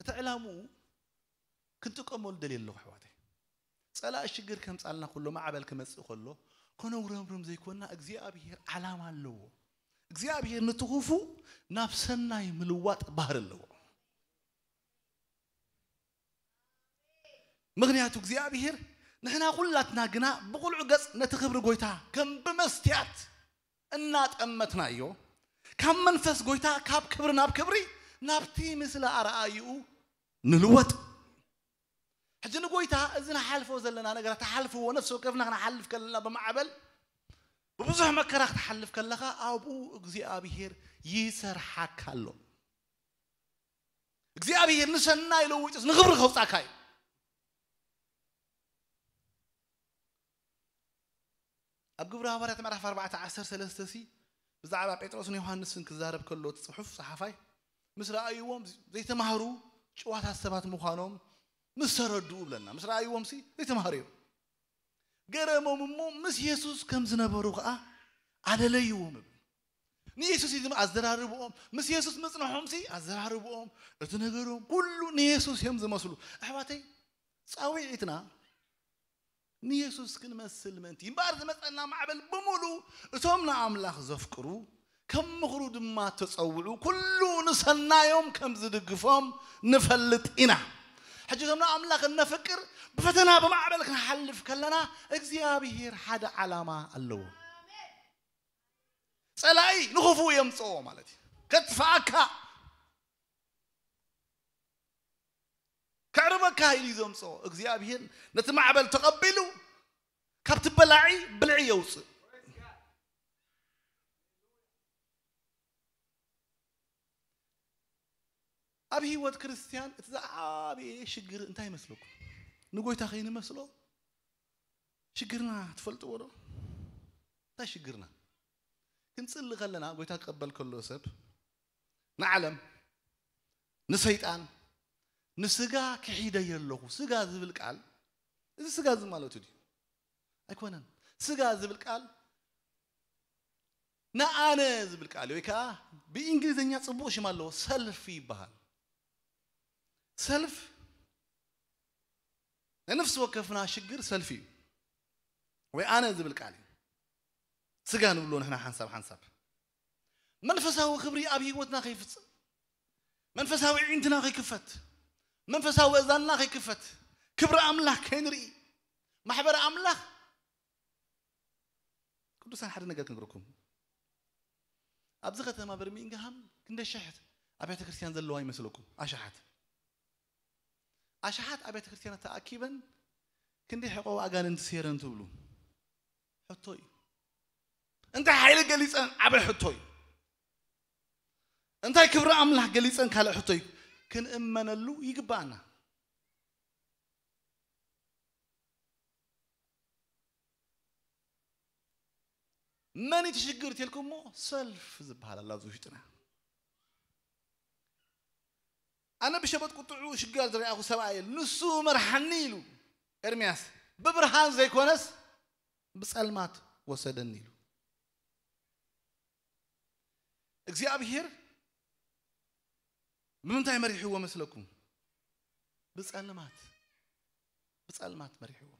እቲ ዕላምኡ ክንጥቀመሉ ደልየ ኣለኹ ኣሕዋተይ። ጸላኢ ሽግር ከምጻልና ኩሎ ማዕበል ክመጽእ ከሎ፣ ከነጉረምርም ዘይኮና እግዚኣብሔር ዓላማ ኣለዎ። እግዚኣብሔር ንትኹፉ ናብ ሰናይ ምልዋጥ ባህር ኣለዎ። ምኽንያቱ እግዚኣብሔር ንሕና ኩላትና ግና ብቑልዑ ገጽ ነቲ ክብሪ ጎይታ ከም ብመስትያት እናጠመትናዮ፣ ካብ መንፈስ ጎይታ ካብ ክብሪ ናብ ክብሪ ናብቲ ምስለ ኣርኣይኡ ንልወጥ። ሕጂ ንጎይታ እዚ ንሓልፎ ዘለና ነገራት፣ ትሓልፍዎ፣ ነፍሲ ወከፍና ክንሓልፍ ከለና ብማዕበል ብብዙሕ መከራ ክትሓልፍ ከለኻ ኣብኡ እግዚኣብሔር ይሰርሓካ ኣሎ። እግዚኣብሔር ንሰናይ ለዊጡስ ንኽብሪ ከውጻካ እዩ። ኣብ ግብሪ ሃዋርያት ምዕራፍ ኣርባዕተ ዓሰርተ ሰለስተ ሲ ብዛዕባ ጴጥሮስን ዮሃንስን ክዛረብ ከሎ እቲ ጽሑፍ ጸሓፋይ ምስ ረኣይዎም ዘይተማህሩ ጭዋታት ሰባት ምዃኖም ምስ ተረድኡ ብለና። ምስ ረኣይዎም ሲ ዘይተማህሩ እዮም። ገረሞም እሞ ምስ የሱስ ከም ዝነበሩ ከኣ ኣለለይዎም። ንየሱስ እዩ ኣዘራርብኦም። ምስ የሱስ ምጽንሖም ሲ ኣዘራርብኦም፣ እቲ ነገሮም ኩሉ ንየሱስ እዮም ዝመስሉ። ኣሕዋተይ፣ ጻውዒትና ንየሱስ ክንመስል ምእንቲ እምበኣር ዝመጸና ማዕበል ብምሉ እቶም ንኣምላኽ ዘፍቅሩ ከም ምኽሩ ድማ ተጸውዑ ኩሉ ንሰናዮም ከም ዝድግፎም ንፈልጥ ኢና። ሕጂ እቶም ንኣምላኽ እነፍቅር ብፈተና ብማዕበል ክንሓልፍ ከለና እግዚኣብሔር ሓደ ዓላማ ኣለዎ። ጸላኢ ንኽፉእ የምጽኦ ማለት እዩ። ከጥፍኣካ፣ ከዕርበካ ኢሉ እዩ ዘምጽኦ። እግዚኣብሔር ነቲ ማዕበል ተቐቢሉ ካብቲ በላዒ ብልዒ የውፅእ። ኣብ ህይወት ክርስትያን እቲ ዝዓበየ ሽግር እንታይ ይመስለኩም? ንጎይታ ከይንመስሎ ሽግርና ትፈልጥዎ ዶ? እንታይ ሽግርና? ክንጽሊ ከለና ጎይታ ክቐበል ከሎ ሰብ ንዓለም፣ ንሰይጣን፣ ንስጋ ክሒደዮ ኣለኹ። ስጋ ዝብል ቃል፣ እዚ ስጋ እዚ ማለቱ ድዩ? ኣይኮነን። ስጋ ዝብል ቃል ንኣነ ዝብል ቃል እዩ፣ ወይ ከዓ ብእንግሊዝኛ ጽቡቕ ሽም ኣለዎ፣ ሰልፍ ይበሃል። ሰልፍ ናይ ነፍሲ ወከፍና ሽግር ሰልፍ እዩ፣ ወይ ኣነ ዝብል ቃል እዩ። ስጋ ንብሎ ንሕና ሓንሳብ ሓንሳብ መንፈሳዊ ክብሪ ኣብ ህይወትና ከይፍጽም፣ መንፈሳዊ ዕይንትና ከይክፈት፣ መንፈሳዊ እዛንና ከይክፈት፣ ክብሪ ኣምላኽ ከይንርኢ፣ ማሕበረ ኣምላኽ ቅዱሳን ሓደ ነገር ክንግርኩም። ኣብዚ ከተማ በርሚንግሃም ክንደይ ሽሕ ኣብያተ ክርስቲያን ዘለዋ ይመስለኩም? ኣሽሓት ኣሽሓት ኣብያተ ክርስቲያናት ተኣኪበን ክንደይ ሕቆ ኣጋንንቲ ሴረን ትብሉ? ሕቶ እዩ። እንታይ ሓይሊ ገሊጸን? ዓበይ ሕቶ እዩ። እንታይ ክብሪ ኣምላኽ ገሊጸን? ካልእ ሕቶ እዩ። ክንእመነሉ ይግባኣና። መን እዩ እቲ ሽግር ትልኩሞ? ሰልፍ ዝበሃል ኣሎ ኣብዚ ውሽጥና። ኣነ ብሸበጥ ቁጥዑ ሽግር ዝረኣኹ ሰብኣይ የለ፣ ንሱ መርሓኒ ኢሉ። ኤርምያስ ብብርሃን ዘይኮነስ ብጸልማት ወሰደኒ ኢሉ። እግዚኣብሔር ብምንታይ መሪሕዎ መስለኩም? ብጸልማት፣ ብጸልማት መሪሕዎ።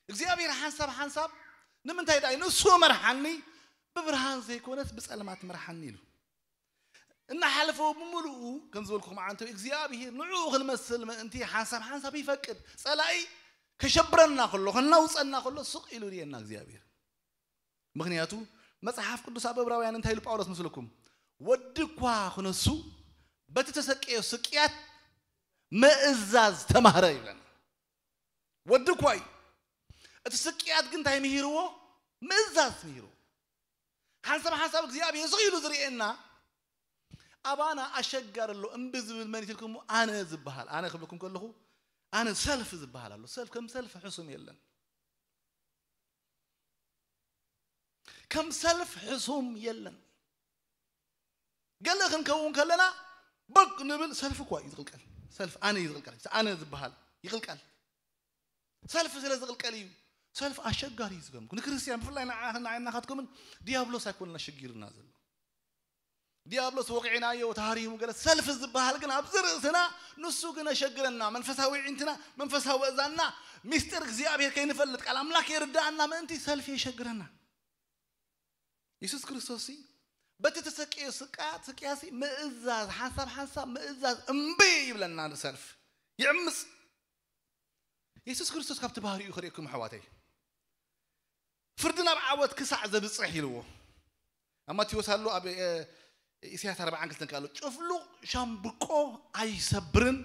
እግዚኣብሔር ሓንሳብ ሓንሳብ ንምንታይ ደኣ ንሱ መርሓኒ፣ ብብርሃን ዘይኮነስ ብጸልማት መርሓኒ ኢሉ። እናሓለፈ ብምሉኡ ከም ዝበልኩኹም ዓንተው እግዚኣብሔር ንዕኡ ክንመስል ምእንቲ ሓንሳብ ሓንሳብ ይፈቅድ። ጸላኢ ከሸብረና ከሎ፣ ከናውጸና ከሎ ስቕ ኢሉ ይርእየና እግዚኣብሔር። ምኽንያቱ መጽሓፍ ቅዱስ ኣብ ዕብራውያን እንታይ ኢሉ ጳውሎስ መስለኩም? ወዲ እኳ ክነሱ በቲ ተሰቀዮ ስቅያት ምእዛዝ ተማህረ ይብለና። ወዲ እኳ እዩ። እቲ ስቅያት ግን እንታይ ምሂርዎ? ምእዛዝ ምሂርዎ። ሓንሳብ ሓንሳብ እግዚኣብሔር ስቕ ኢሉ ዝርእየና ኣባና ኣሸጋሪ ኣሎ። እምቢ ዝብል መን እዩ ትልኩሞ? ኣነ ዝበሃል። ኣነ ክብለኩም ከለኹ ኣነ ሰልፍ ዝበሃል ኣሎ። ሰልፍ ከም ሰልፍ ሕሱም የለን። ከም ሰልፍ ሕሱም የለን። ገለ ክንከውን ከለና በግ ንብል። ሰልፍ እኳ እዩ ዝቕልቀል። ሰልፍ ኣነ እዩ ዝቕልቀል። ኣነ ዝበሃል ይቕልቀል። ሰልፍ ስለ ዝቕልቀል እዩ። ሰልፍ ኣሸጋሪ እዩ ዝገምኩ ንክርስቲያን ብፍላይ ንዓኽን ንዓይናኻትኩምን ዲያብሎስ ኣይኮነን ኣሸጊርና ዘሎ። ዲያብሎስ ወቒዕናዮ፣ ተሃሪሙ፣ ገለ ሰልፊ ዝበሃል ግን ኣብዚ ርእስና፣ ንሱ ግን የሸግረና። መንፈሳዊ ኣዒንትና፣ መንፈሳዊ ኣእዛንና፣ ምስጢር እግዚኣብሔር ከይንፈልጥ፣ ቃል ኣምላኽ ከይርድኣና ምእንቲ ሰልፊ የሸግረና። የሱስ ክርስቶስ ሲ በቲ ተሰቅዮ ስቃያት፣ ስቅያሲ ምእዛዝ፣ ሓንሳብ ሓንሳብ ምእዛዝ እምቢ ይብለና። ንሰልፍ ይዕምጽ። የሱስ ክርስቶስ ካብቲ ባህሪኡ ክርእየኩም፣ ኣሕዋተይ፣ ፍርዲ ናብ ዓወት ክሳዕ ዘብጽሕ ኢልዎ። ኣብ ማቴዎስ ኣሎ፣ ኣብ፣ እ፣ ኢሳያስ ኣርብዓን ክልተን ከኣ ኣሎ፣ "ጭፍሉቕ ሻምብቆ ኣይሰብርን፣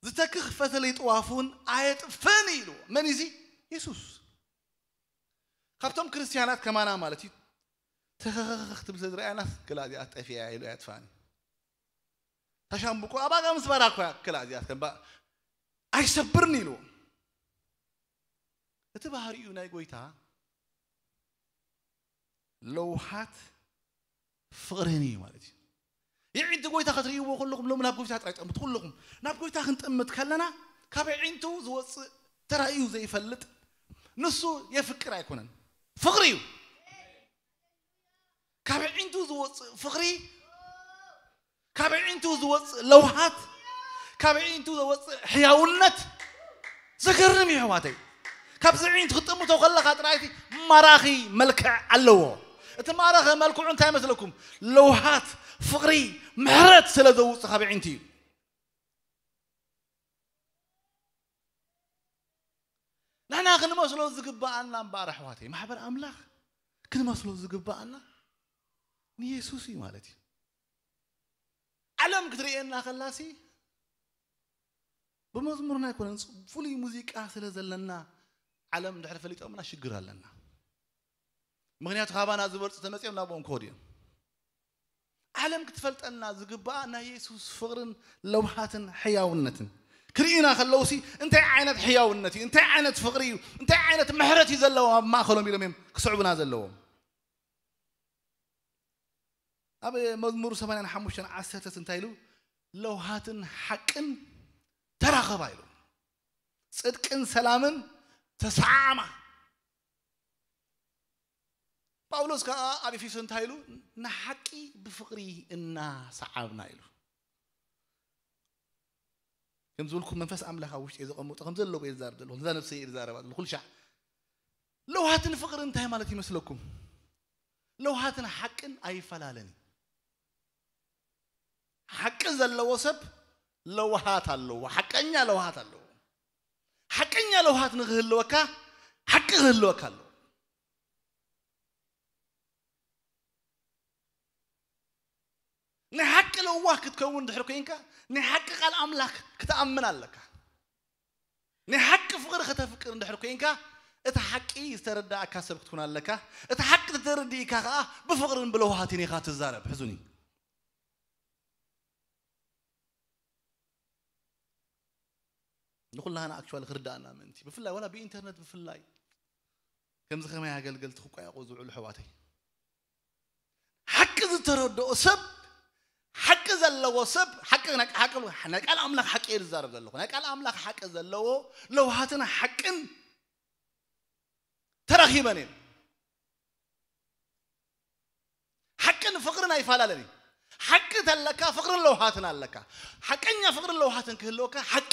ዝተክኽ ፈተለይ ጥዋፍ እውን ኣየጥፍእን" ኢልዎ። መን እዚ? የሱስ። ካብቶም ክርስትያናት ከማና ማለት እዩ። ተኸኸኸኽ ትብል ስለ ዝረኣያናስ፣ "ክላ እዚኣ ጠፊኣ ኢሉ ኣየጥፍኣን እዩ። ታሻምብቆ ኣባጋ ምስ ባራ እኮ እያ፣ ክላ እዚኣ ከም ባ-፣ ኣይሰብርን" ኢልዎ። እቲ ባህሪኡ ናይ ጎይታ ለውሃት ፍቕርን እዩ ማለት እዩ። የዒንቲ ጎይታ ክትርእይዎ ከለኹም፣ ሎም ናብ ጎይታ ጥራይ ጠምቱ። ኩለኹም ናብ ጎይታ ክንጥምት ከለና፣ ካብ የዒንቱ ዝወጽእ ተራእዩ ዘይፈልጥ፣ ንሱ የፍቅር ኣይኮነን፣ ፍቕሪ እዩ። ካብ የዒንቱ ዝወጽእ ፍቕሪ፣ ካብ የዒንቱ ዝወጽእ ለውሃት፣ ካብ የዒንቱ ዝወጽእ ሕያውነት ዘገርም እዩ፣ ኣሕዋተይ። ካብዚ የዒንቱ ክትጥምቶ ከለኻ ጥራይ እቲ ማራኺ መልክዕ ኣለዎ። እቲ ማራኺ መልክዑ እንታይ ይመስለኩም? ለውሃት፣ ፍቕሪ፣ ምሕረት ስለ ዘውጽእ ካብ የዒንቱ እዩ። ንሕና ክንመስሎ ዝግብኣና እምበኣር፣ ኣሕዋተይ፣ ማሕበር ኣምላኽ ክንመስሎ ዝግብኣና ንየሱስ እዩ ማለት እዩ። ዓለም ክትርእየና ከላሲ፣ ብመዝሙርና ኣይኮነን፣ ፍሉይ ሙዚቃ ስለ ዘለና፣ ዓለም እንድሕር ፈሊጦምና ሽግር ኣለና። ምኽንያቱ፣ ካባና ዝበልጹ ተመጺኦም ናብኦም ክኸዱ እዮም። ዓለም ክትፈልጠና ዝግብኣ ናይ የሱስ ፍቕርን ለውሃትን ሕያውነትን ክርእዩና ከለውሲ፣ እንታይ ዓይነት ሕያውነት እዩ፣ እንታይ ዓይነት ፍቕሪ እዩ፣ እንታይ ዓይነት ምሕረት እዩ ዘለዎ ኣብ ማእከሎም ኢሎም እዮም ክስዕቡና ዘለዎም። ኣብ መዝሙር ሰማንያን ሓሙሽተን ዓሰርተ እንታይ ኢሉ? "ለውሃትን ሓቅን ተራኸባ" ኢሉ። "ጽድቅን ሰላምን ተሰዓዓማ።" ጳውሎስ ከኣ ኣብ ኤፌሶ እንታይ ኢሉ? "ንሓቂ ብፍቕሪ እናሰዓብና" ኢሉ። ከም ዝበልኩ፣ መንፈስ ኣምላኽ ኣብ ውሽጢ እየ ዘቐምጦ፣ ከም ዘለዎ እየ ዝዛረብ ዘለኹ፣ ነዛ ነፍሰይ እየ ዝዛረባ ዘለኹ። ኩሉ ሻዕ ለውሃትን ፍቕርን እንታይ ማለት ይመስለኩም? ለውሃትን ሓቅን ኣይፈላለን እዩ። ሓቂ ዘለዎ ሰብ ለውሃት ኣለዎ፣ ሓቀኛ ለውሃት ኣለዎ። ሓቀኛ ለውሃት ንኽህልወካ፣ ሓቂ ክህልወካ ኣለዎ። ናይ ሓቂ ለዋህ ክትከውን እንድሕር ኮይንካ፣ ናይ ሓቂ ቃል ኣምላኽ ክትኣምን ኣለካ። ናይ ሓቂ ፍቕሪ ከተፍቅር እንድሕር ኮይንካ፣ እቲ ሓቂ ዝተረዳእካ ሰብ ክትኮን ኣለካ። እቲ ሓቂ ተተረዲእካ ከኣ፣ ብፍቕርን ብለውሃትን ኢኻ ትዛረብ። ሕዙኒ። ንኹላህና ኣክቹዋሊ ክርዳእና ምእንቲ፣ ብፍላይ ዋላ ብኢንተርነት ብፍላይ፣ ከምዚ ከመይ ኣገልገልቲ ክቋየቑ ዝውዕሉ ኣሕዋተይ። ሓቂ ዝተረድኦ ሰብ፣ ሓቂ ዘለዎ ሰብ፣ ሓቂ ናይ፣ ሓቂ ናይ ቃል ኣምላኽ ሓቂ እየ ዝዛረብ ዘለኹ። ናይ ቃል ኣምላኽ ሓቂ ዘለዎ ለውሃትን ሓቅን ተራኺበን እየን። ሓቅን ፍቕርን ኣይፈላለን እዩ። ሓቂ ተለካ ፍቕርን ለውሃትን ኣለካ። ሓቀኛ ፍቕርን ለውሃትን ክህልወካ ሓቂ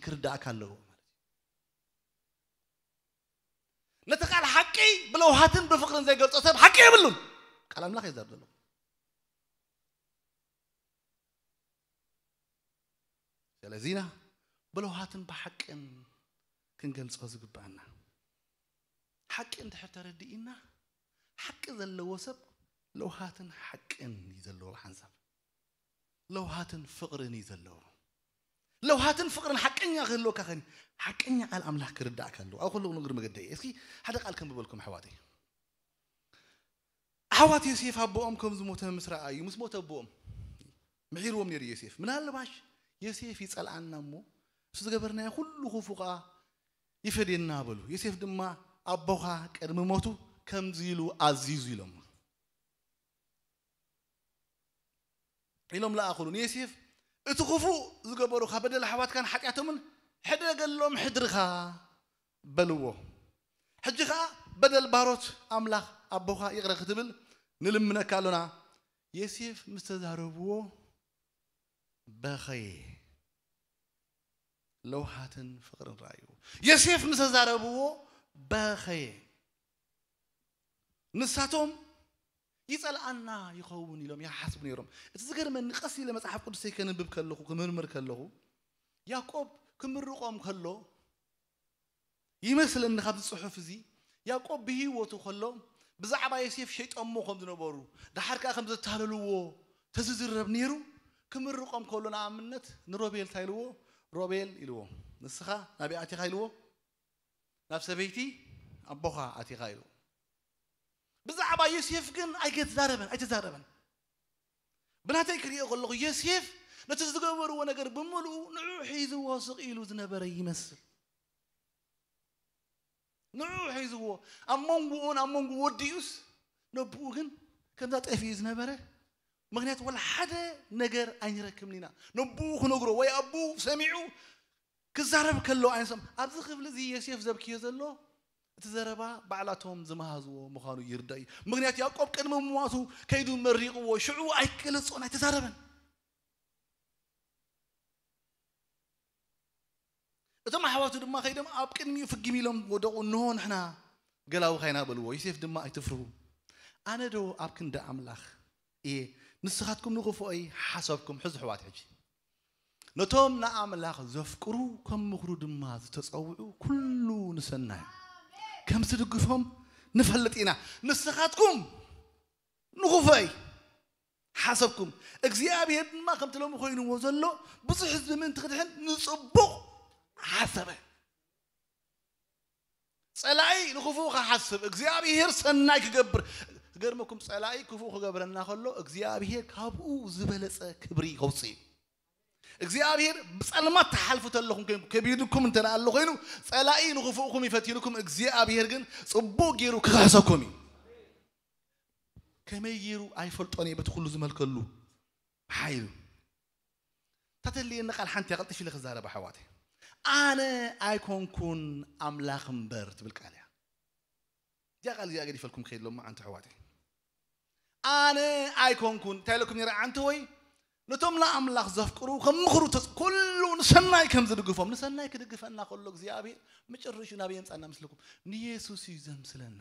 ክርዳእካ ኣለዎ ማለት እዩ። ነቲ ቃል ሓቂ ብለውሃትን ብፍቕርን ዘይገልጾ ሰብ ሓቂ የብሉን። ቃል ኣምላኽ እዩ ዝዛረብ ዘሎ። ስለዚና ብለውሃትን ብሓቅን ክንገልጾ ዝግባኣና። ሓቂ እንድሕር ተረዲእና፣ ሓቂ ዘለዎ ሰብ ለውሃትን ሓቅን እዩ ዘለዎ። ሓንሳብ ለውሃትን ፍቕርን እዩ ዘለዎ። ለውሃትን ፍቕርን ሓቀኛ ክህልወካ ከኒ፣ ሓቀኛ ቃል ኣምላኽ ክርዳእካ ኣለዎ። ኣብ ኩሉ እግሪ መገደይ። እስኪ ሓደ ቃል ከንብበልኩም ኣሕዋተይ። ኣሕዋት ዮሴፍ ኣቦኦም ከም ዝሞተ ምስ ረኣዩ፣ ምስ ሞተ ኣቦኦም ምሒርዎም ነይሩ ዮሴፍ። ምናልባሽ ዮሴፍ ይጸልኣና እሞ፣ እሱ ዝገበርናዮ ኩሉ ክፉ ከኣ ይፈድየና በሉ። ዮሴፍ ድማ፣ "ኣቦኻ ቅድሚ ሞቱ ከምዚ ኢሉ ኣዚዙ" ኢሎም። ኢሎም ለኣኹሉ ንዮሴፍ፣ "እቲ ክፉእ ዝገበሩኻ በደል ኣሕዋትካን ሓጢኣቶምን ሕደገሎም ሕድርኻ" በልዎ። ሕጂ ኸኣ በደል ባሮት ኣምላኽ ኣቦኻ ይቕረ ክትብል ንልምነካ ኣሎና። ዮሴፍ ምስ ተዛረብዎ በኸየ። ለውሃትን ፍቕርን ረኣይዎ። ዮሴፍ ምስ ተዛረብዎ በኸየ። ንሳቶም ይጸልኣና ይኸውን ኢሎም ይሓስቡ ነይሮም። እቲ ዝገርመኒ፣ ቀስ ኢለ መጽሓፍ ቅዱሰይ ከንብብ ከለኹ፣ ክምርምር ከለኹ፣ ያዕቆብ ክምርቖም ከሎ ይመስለኒ፣ ካብዚ ጽሑፍ እዚ፣ ያዕቆብ ብህይወቱ ከሎ ብዛዕባ ዮሴፍ ሸይጠሞ ከም ዝነበሩ፣ ደሓር ከኣ ከም ዘታለልዎ ተዝዝረብ ነይሩ። ክምርቖም ከሎ፣ ንኣብነት ንሮቤል እንታይ ኢልዎ? ሮቤል ኢልዎ፣ ንስኻ ናበይ ኣቲኻ ኢልዎ? ናብ ሰበይቲ ኣቦኻ ኣቲኻ ኢልዎ። ብዛዕባ ዮሴፍ ግን ኣይተዛረበን፣ ኣይተዛረበን። ብናተይ ክሪኦ ከለኹ፣ ዮሴፍ ነቲ ዝገበርዎ ነገር ብምልኡ ንዑ ሒዝዎ ስቕ ኢሉ ዝነበረ ይመስል። ንዑ ሒዝዎ፣ ኣብ መንጎኡን ኣብ መንጎ ወዲኡስ፣ ነብኡ ግን ከምዛ ጠፊኡ ዝነበረ። ምኽንያቱ፣ ወላ ሓደ ነገር ኣይንረክብን ኢና። ነብኡ ክነግሮ ወይ ኣቦኡ ሰሚዑ ክዛረብ ከሎ ኣይንሰም። ኣብዚ ክፍሊ እዚ ዮሴፍ ዘብክዮ ዘሎ እቲ ዘረባ ባዕላቶም ዝመሃዝዎ ምዃኑ ይርዳእ እዩ። ምኽንያቱ፣ ያዕቆብ ቅድሚ ምሟቱ ከይዱ መሪቕዎ፣ ሽዑ ኣይገለጾን፣ ኣይተዛረበን። እቶም ኣሕዋቱ ድማ ከይዶም ኣብ ቅድሚኡ ፍግም ኢሎም ወደቑ። እንሆ፣ ንሕና ገላውኻ ኢና በልዎ። ዮሴፍ ድማ፣ ኣይትፍርሁ፣ ኣነ ዶ ኣብ ክንዲ ኣምላኽ እየ ንስኻትኩም ንኽፉኦይ ሓሰብኩም? ሕዙ ኣሕዋት፣ ሕጂ ነቶም ንኣምላኽ ዘፍቅሩ፣ ከም ምኽሩ ድማ ዝተጸውዑ፣ ኩሉ ንሰናይ ከም ዝድግፎም ንፈልጥ ኢና። ንስኻትኩም ንኽፉኦይ ሓሰብኩም፣ እግዚኣብሔር ድማ ከምቲ ሎሚ ኮይንዎ ዘሎ ብዙሕ ህዝቢ ምእንቲ ክድሕን ንጽቡቕ ሓሰበ። ጸላኢ ንኽፉእ ክሓስብ፣ እግዚኣብሔር ሰናይ ክገብር። ክገርመኩም፣ ጸላኢ ክፉእ ክገብረና ከሎ እግዚኣብሔር ካብኡ ዝበለጸ ክብሪ ከውጽእ እዩ። እግዚኣብሔር ብጸልማት ትሓልፉ ተለኹም፣ ከቢድኩም እንተ ኣሎ ኮይኑ፣ ጸላኢ ንኽፉእኩም ይፈትንኩም፣ እግዚኣብሔር ግን ጽቡቕ ገይሩ ክኽሕሰኩም እዩ። ከመይ ገይሩ ኣይፈልጦን እየ፣ በቲ ኩሉ ዝመልከሉ ሓይሉ። ተተልየኒ ቃል ሓንቲ እያ፣ ቀልጢፍ ኢለ ክዛረብ ኣሕዋተይ። ኣነ ኣይኮንኩን ኣምላኽ እምበር ትብል ቃል እያ። እዚኣ ቃል እዚኣ ገዲፈልኩም ከይድ ሎማ ዓንቲ ኣሕዋተይ። ኣነ ኣይኮንኩን፣ እንታይ ኢለኩም ነይረ ዓንቲ ወይ? ነቶም ንኣምላኽ ዘፍቅሩ ከም ምኽሩ ተጽ-፣ ኩሉ ንሰናይ ከም ዝድግፎም። ንሰናይ ክድግፈና ከሎ እግዚኣብሔር መጨረሹ ናበይ የምጻና ምስልኩም? ንየሱስ እዩ ዘምስለና።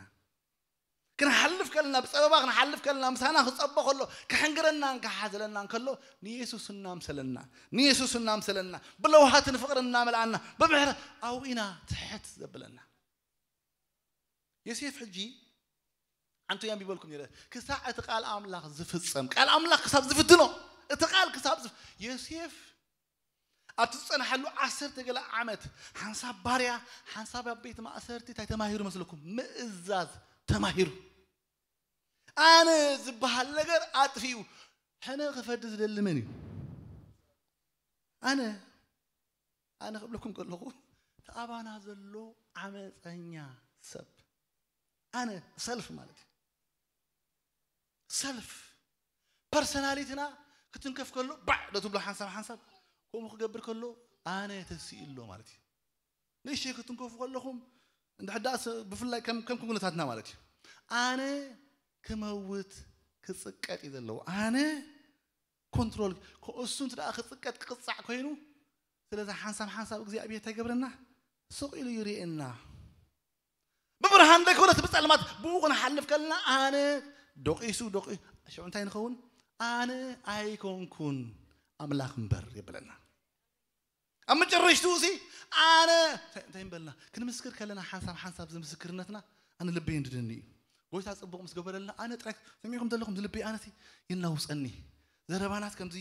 ክንሓልፍ ከለና፣ ብጸበባ ክንሓልፍ ከለና፣ ምሳና ክጸቦ ከሎ፣ ክሕንግረናን ክሓዝለናን ከሎ፣ ንየሱስ እናምሰለና፣ ንየሱስ እናምሰለና፣ ብለውሃትን ፍቕርን እናመልኣና፣ ብምሕረት ኣብኡ ኢና ትሕት ዘብለና። ዮሴፍ ሕጂ፣ ኣንቱ ኣንቢበልኩም ነይረ፣ ክሳዕ እቲ ቃል ኣምላኽ ዝፍጸም፣ ቃል ኣምላኽ ክሳብ ዝፍትኖ፣ እቲ ቃል ክሳብ ዝፍ-፣ ዮሴፍ ኣብቲ ዝጸንሓሉ ዓሰርተ ገለ ዓመት፣ ሓንሳብ ባርያ፣ ሓንሳብ ኣብ ቤት ማእሰርቲ፣ እንታይ ተማሂሩ መስለኩም? ምእዛዝ ተማሂሩ። ኣነ ዝበሃል ነገር ኣጥፊኡ፣ ሕነ ክፈዲ ዝደሊ መን እዩ? ኣነ፣ ኣነ ክብለኩም ከለኹ፣ እቲ ኣባና ዘሎ ዓመፀኛ ሰብ፣ ኣነ ሰልፍ ማለት እዩ። ሰልፍ ፐርሰናሊቲና ክትንከፍ ከሎ፣ ባዕ ዶ ትብሎ ሓንሳብ ሓንሳብ፣ ከምኡ ክገብር ከሎ፣ ኣነ ተስኢሎ ማለት እዩ። ንእሽተይ ክትንከፉ ከለኹም፣ እንድሕር ደኣ ስ-፣ ብፍላይ ከም፣ ከም ኩነታትና ማለት እዩ። ኣነ ክመውት ክጽቀጥ እዩ ዘለዎ። ኣነ ኮንትሮል፣ ከ-፣ እሱ እንት ደኣ ክጽቀጥ ክቕጻዕ ኮይኑ፣ ስለዚ ሓንሳብ ሓንሳብ እግዚኣብሔር እንታይ ይገብረና? ስቕ ኢሉ ይርእየና። ብብርሃን ዘይኮነስ ብጸልማት ብኡ ክንሓልፍ ከለና፣ ኣነ ደቂሱ፣ ደቂ-፣ ሽዑ እንታይ ንኸውን? ኣነ ኣይኮንኩን ኣምላኽ እምበር የብለና። ኣብ መጨረሽትኡ ሲ፣ ኣነ፣ እንታይ፣ እንታይ ንበልና? ክንምስክር ከለና ሓንሳብ ሓንሳብ እዚ ምስክርነትና፣ ኣነ ልበይ እንድደኒ እዩ። ጎይታ ጽቡቕ ምስ ገበረልና፣ ኣነ ጥራይ ሰሚዕኩም ዘለኹም፣ እዚ ልበይ ኣነሲ ይናውጸኒ። ዘረባናስ ከምዚ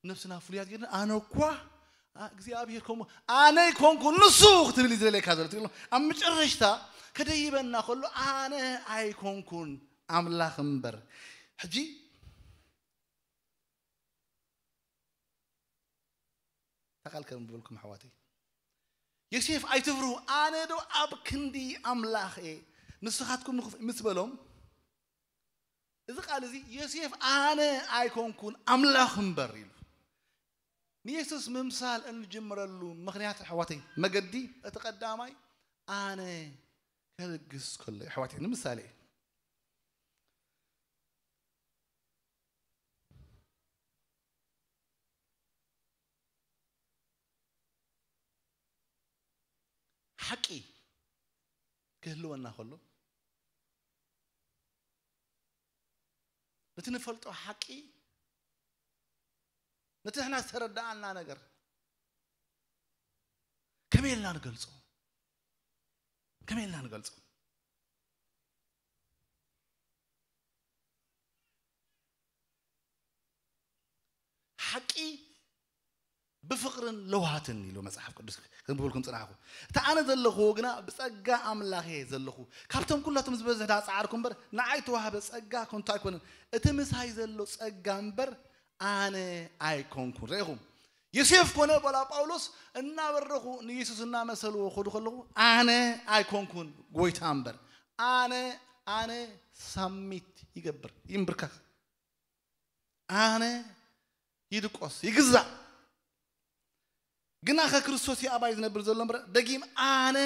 ነፍስና ፍሉያት ጌርና፣ ኣነ እኳ፣ ኣ-፣ እግዚኣብሔር ከምኡ፣ ኣነ ኣይኮንኩን ንሱ ክትብል እዩ ዝደልየካ ዘሎ። ትብሎ። ኣብ መጨረሽታ ከደይበና ከሎ፣ ኣነ ኣይኮንኩን ኣምላኽ እምበር። ሕጂ እታ ቃል ከም ብበልኩም ኣሕዋተይ። ዮሴፍ ኣይትፍርሁ፣ ኣነ ዶ ኣብ ክንዲ ኣምላኽ እየ፣ ንስኻትኩም ንኽፍ-፣ ምስ በሎም፣ እዚ ቃል እዚ ዮሴፍ ኣነ ኣይኮንኩን ኣምላኽ እምበር ኢሉ። ንየሱስ ምምሳል እንጅምረሉ ምኽንያት ኣሕዋተይ፣ መገዲ እቲ ቀዳማይ ኣነ ከልግስ ከሎ እዩ። ኣሕዋተይ፣ ንምሳሌ ሓቂ ክህልወና ከሎ፣ ነቲ ንፈልጦ ሓቂ፣ ነቲ ንሕና ዝተረዳኣና ነገር ከመይ ኢልና ንገልጾ? ከመይ ኢልና ንገልጾ? ሓቂ ብፍቕርን ለውሃትን ኢሉ መጽሓፍ ቅዱስ። ከንብበልኩም ጽናሕኩ። እቲ ኣነ ዘለኹዎ ግና ብጸጋ ኣምላኽ እየ ዘለኹ። ካብቶም ኩላቶም ዝበዝሕ ደኣ ጸዓርኩ እምበር፣ ንዓይ ተዋህበ ጸጋ ከንቱ ኣይኮነን። እቲ ምሳይ ዘሎ ጸጋ እምበር፣ ኣነ ኣይኮንኩን። ርኢኹም? ዮሴፍ ኮነ ቦላ ጳውሎስ እናበረኹ ንየሱስ እናመሰልዎ ክኸዱ ከለኹ፣ ኣነ ኣይኮንኩን፣ ጎይታ እምበር። ኣነ፣ ኣነ ሳሚት ይገብር፣ ይንብርከኽ። ኣነ ይድቆስ፣ ይግዛእ። ግና ከክርስቶስ እዩ ኣባይ ዝነብር ዘሎ እምበር፣ ደጊም ኣነ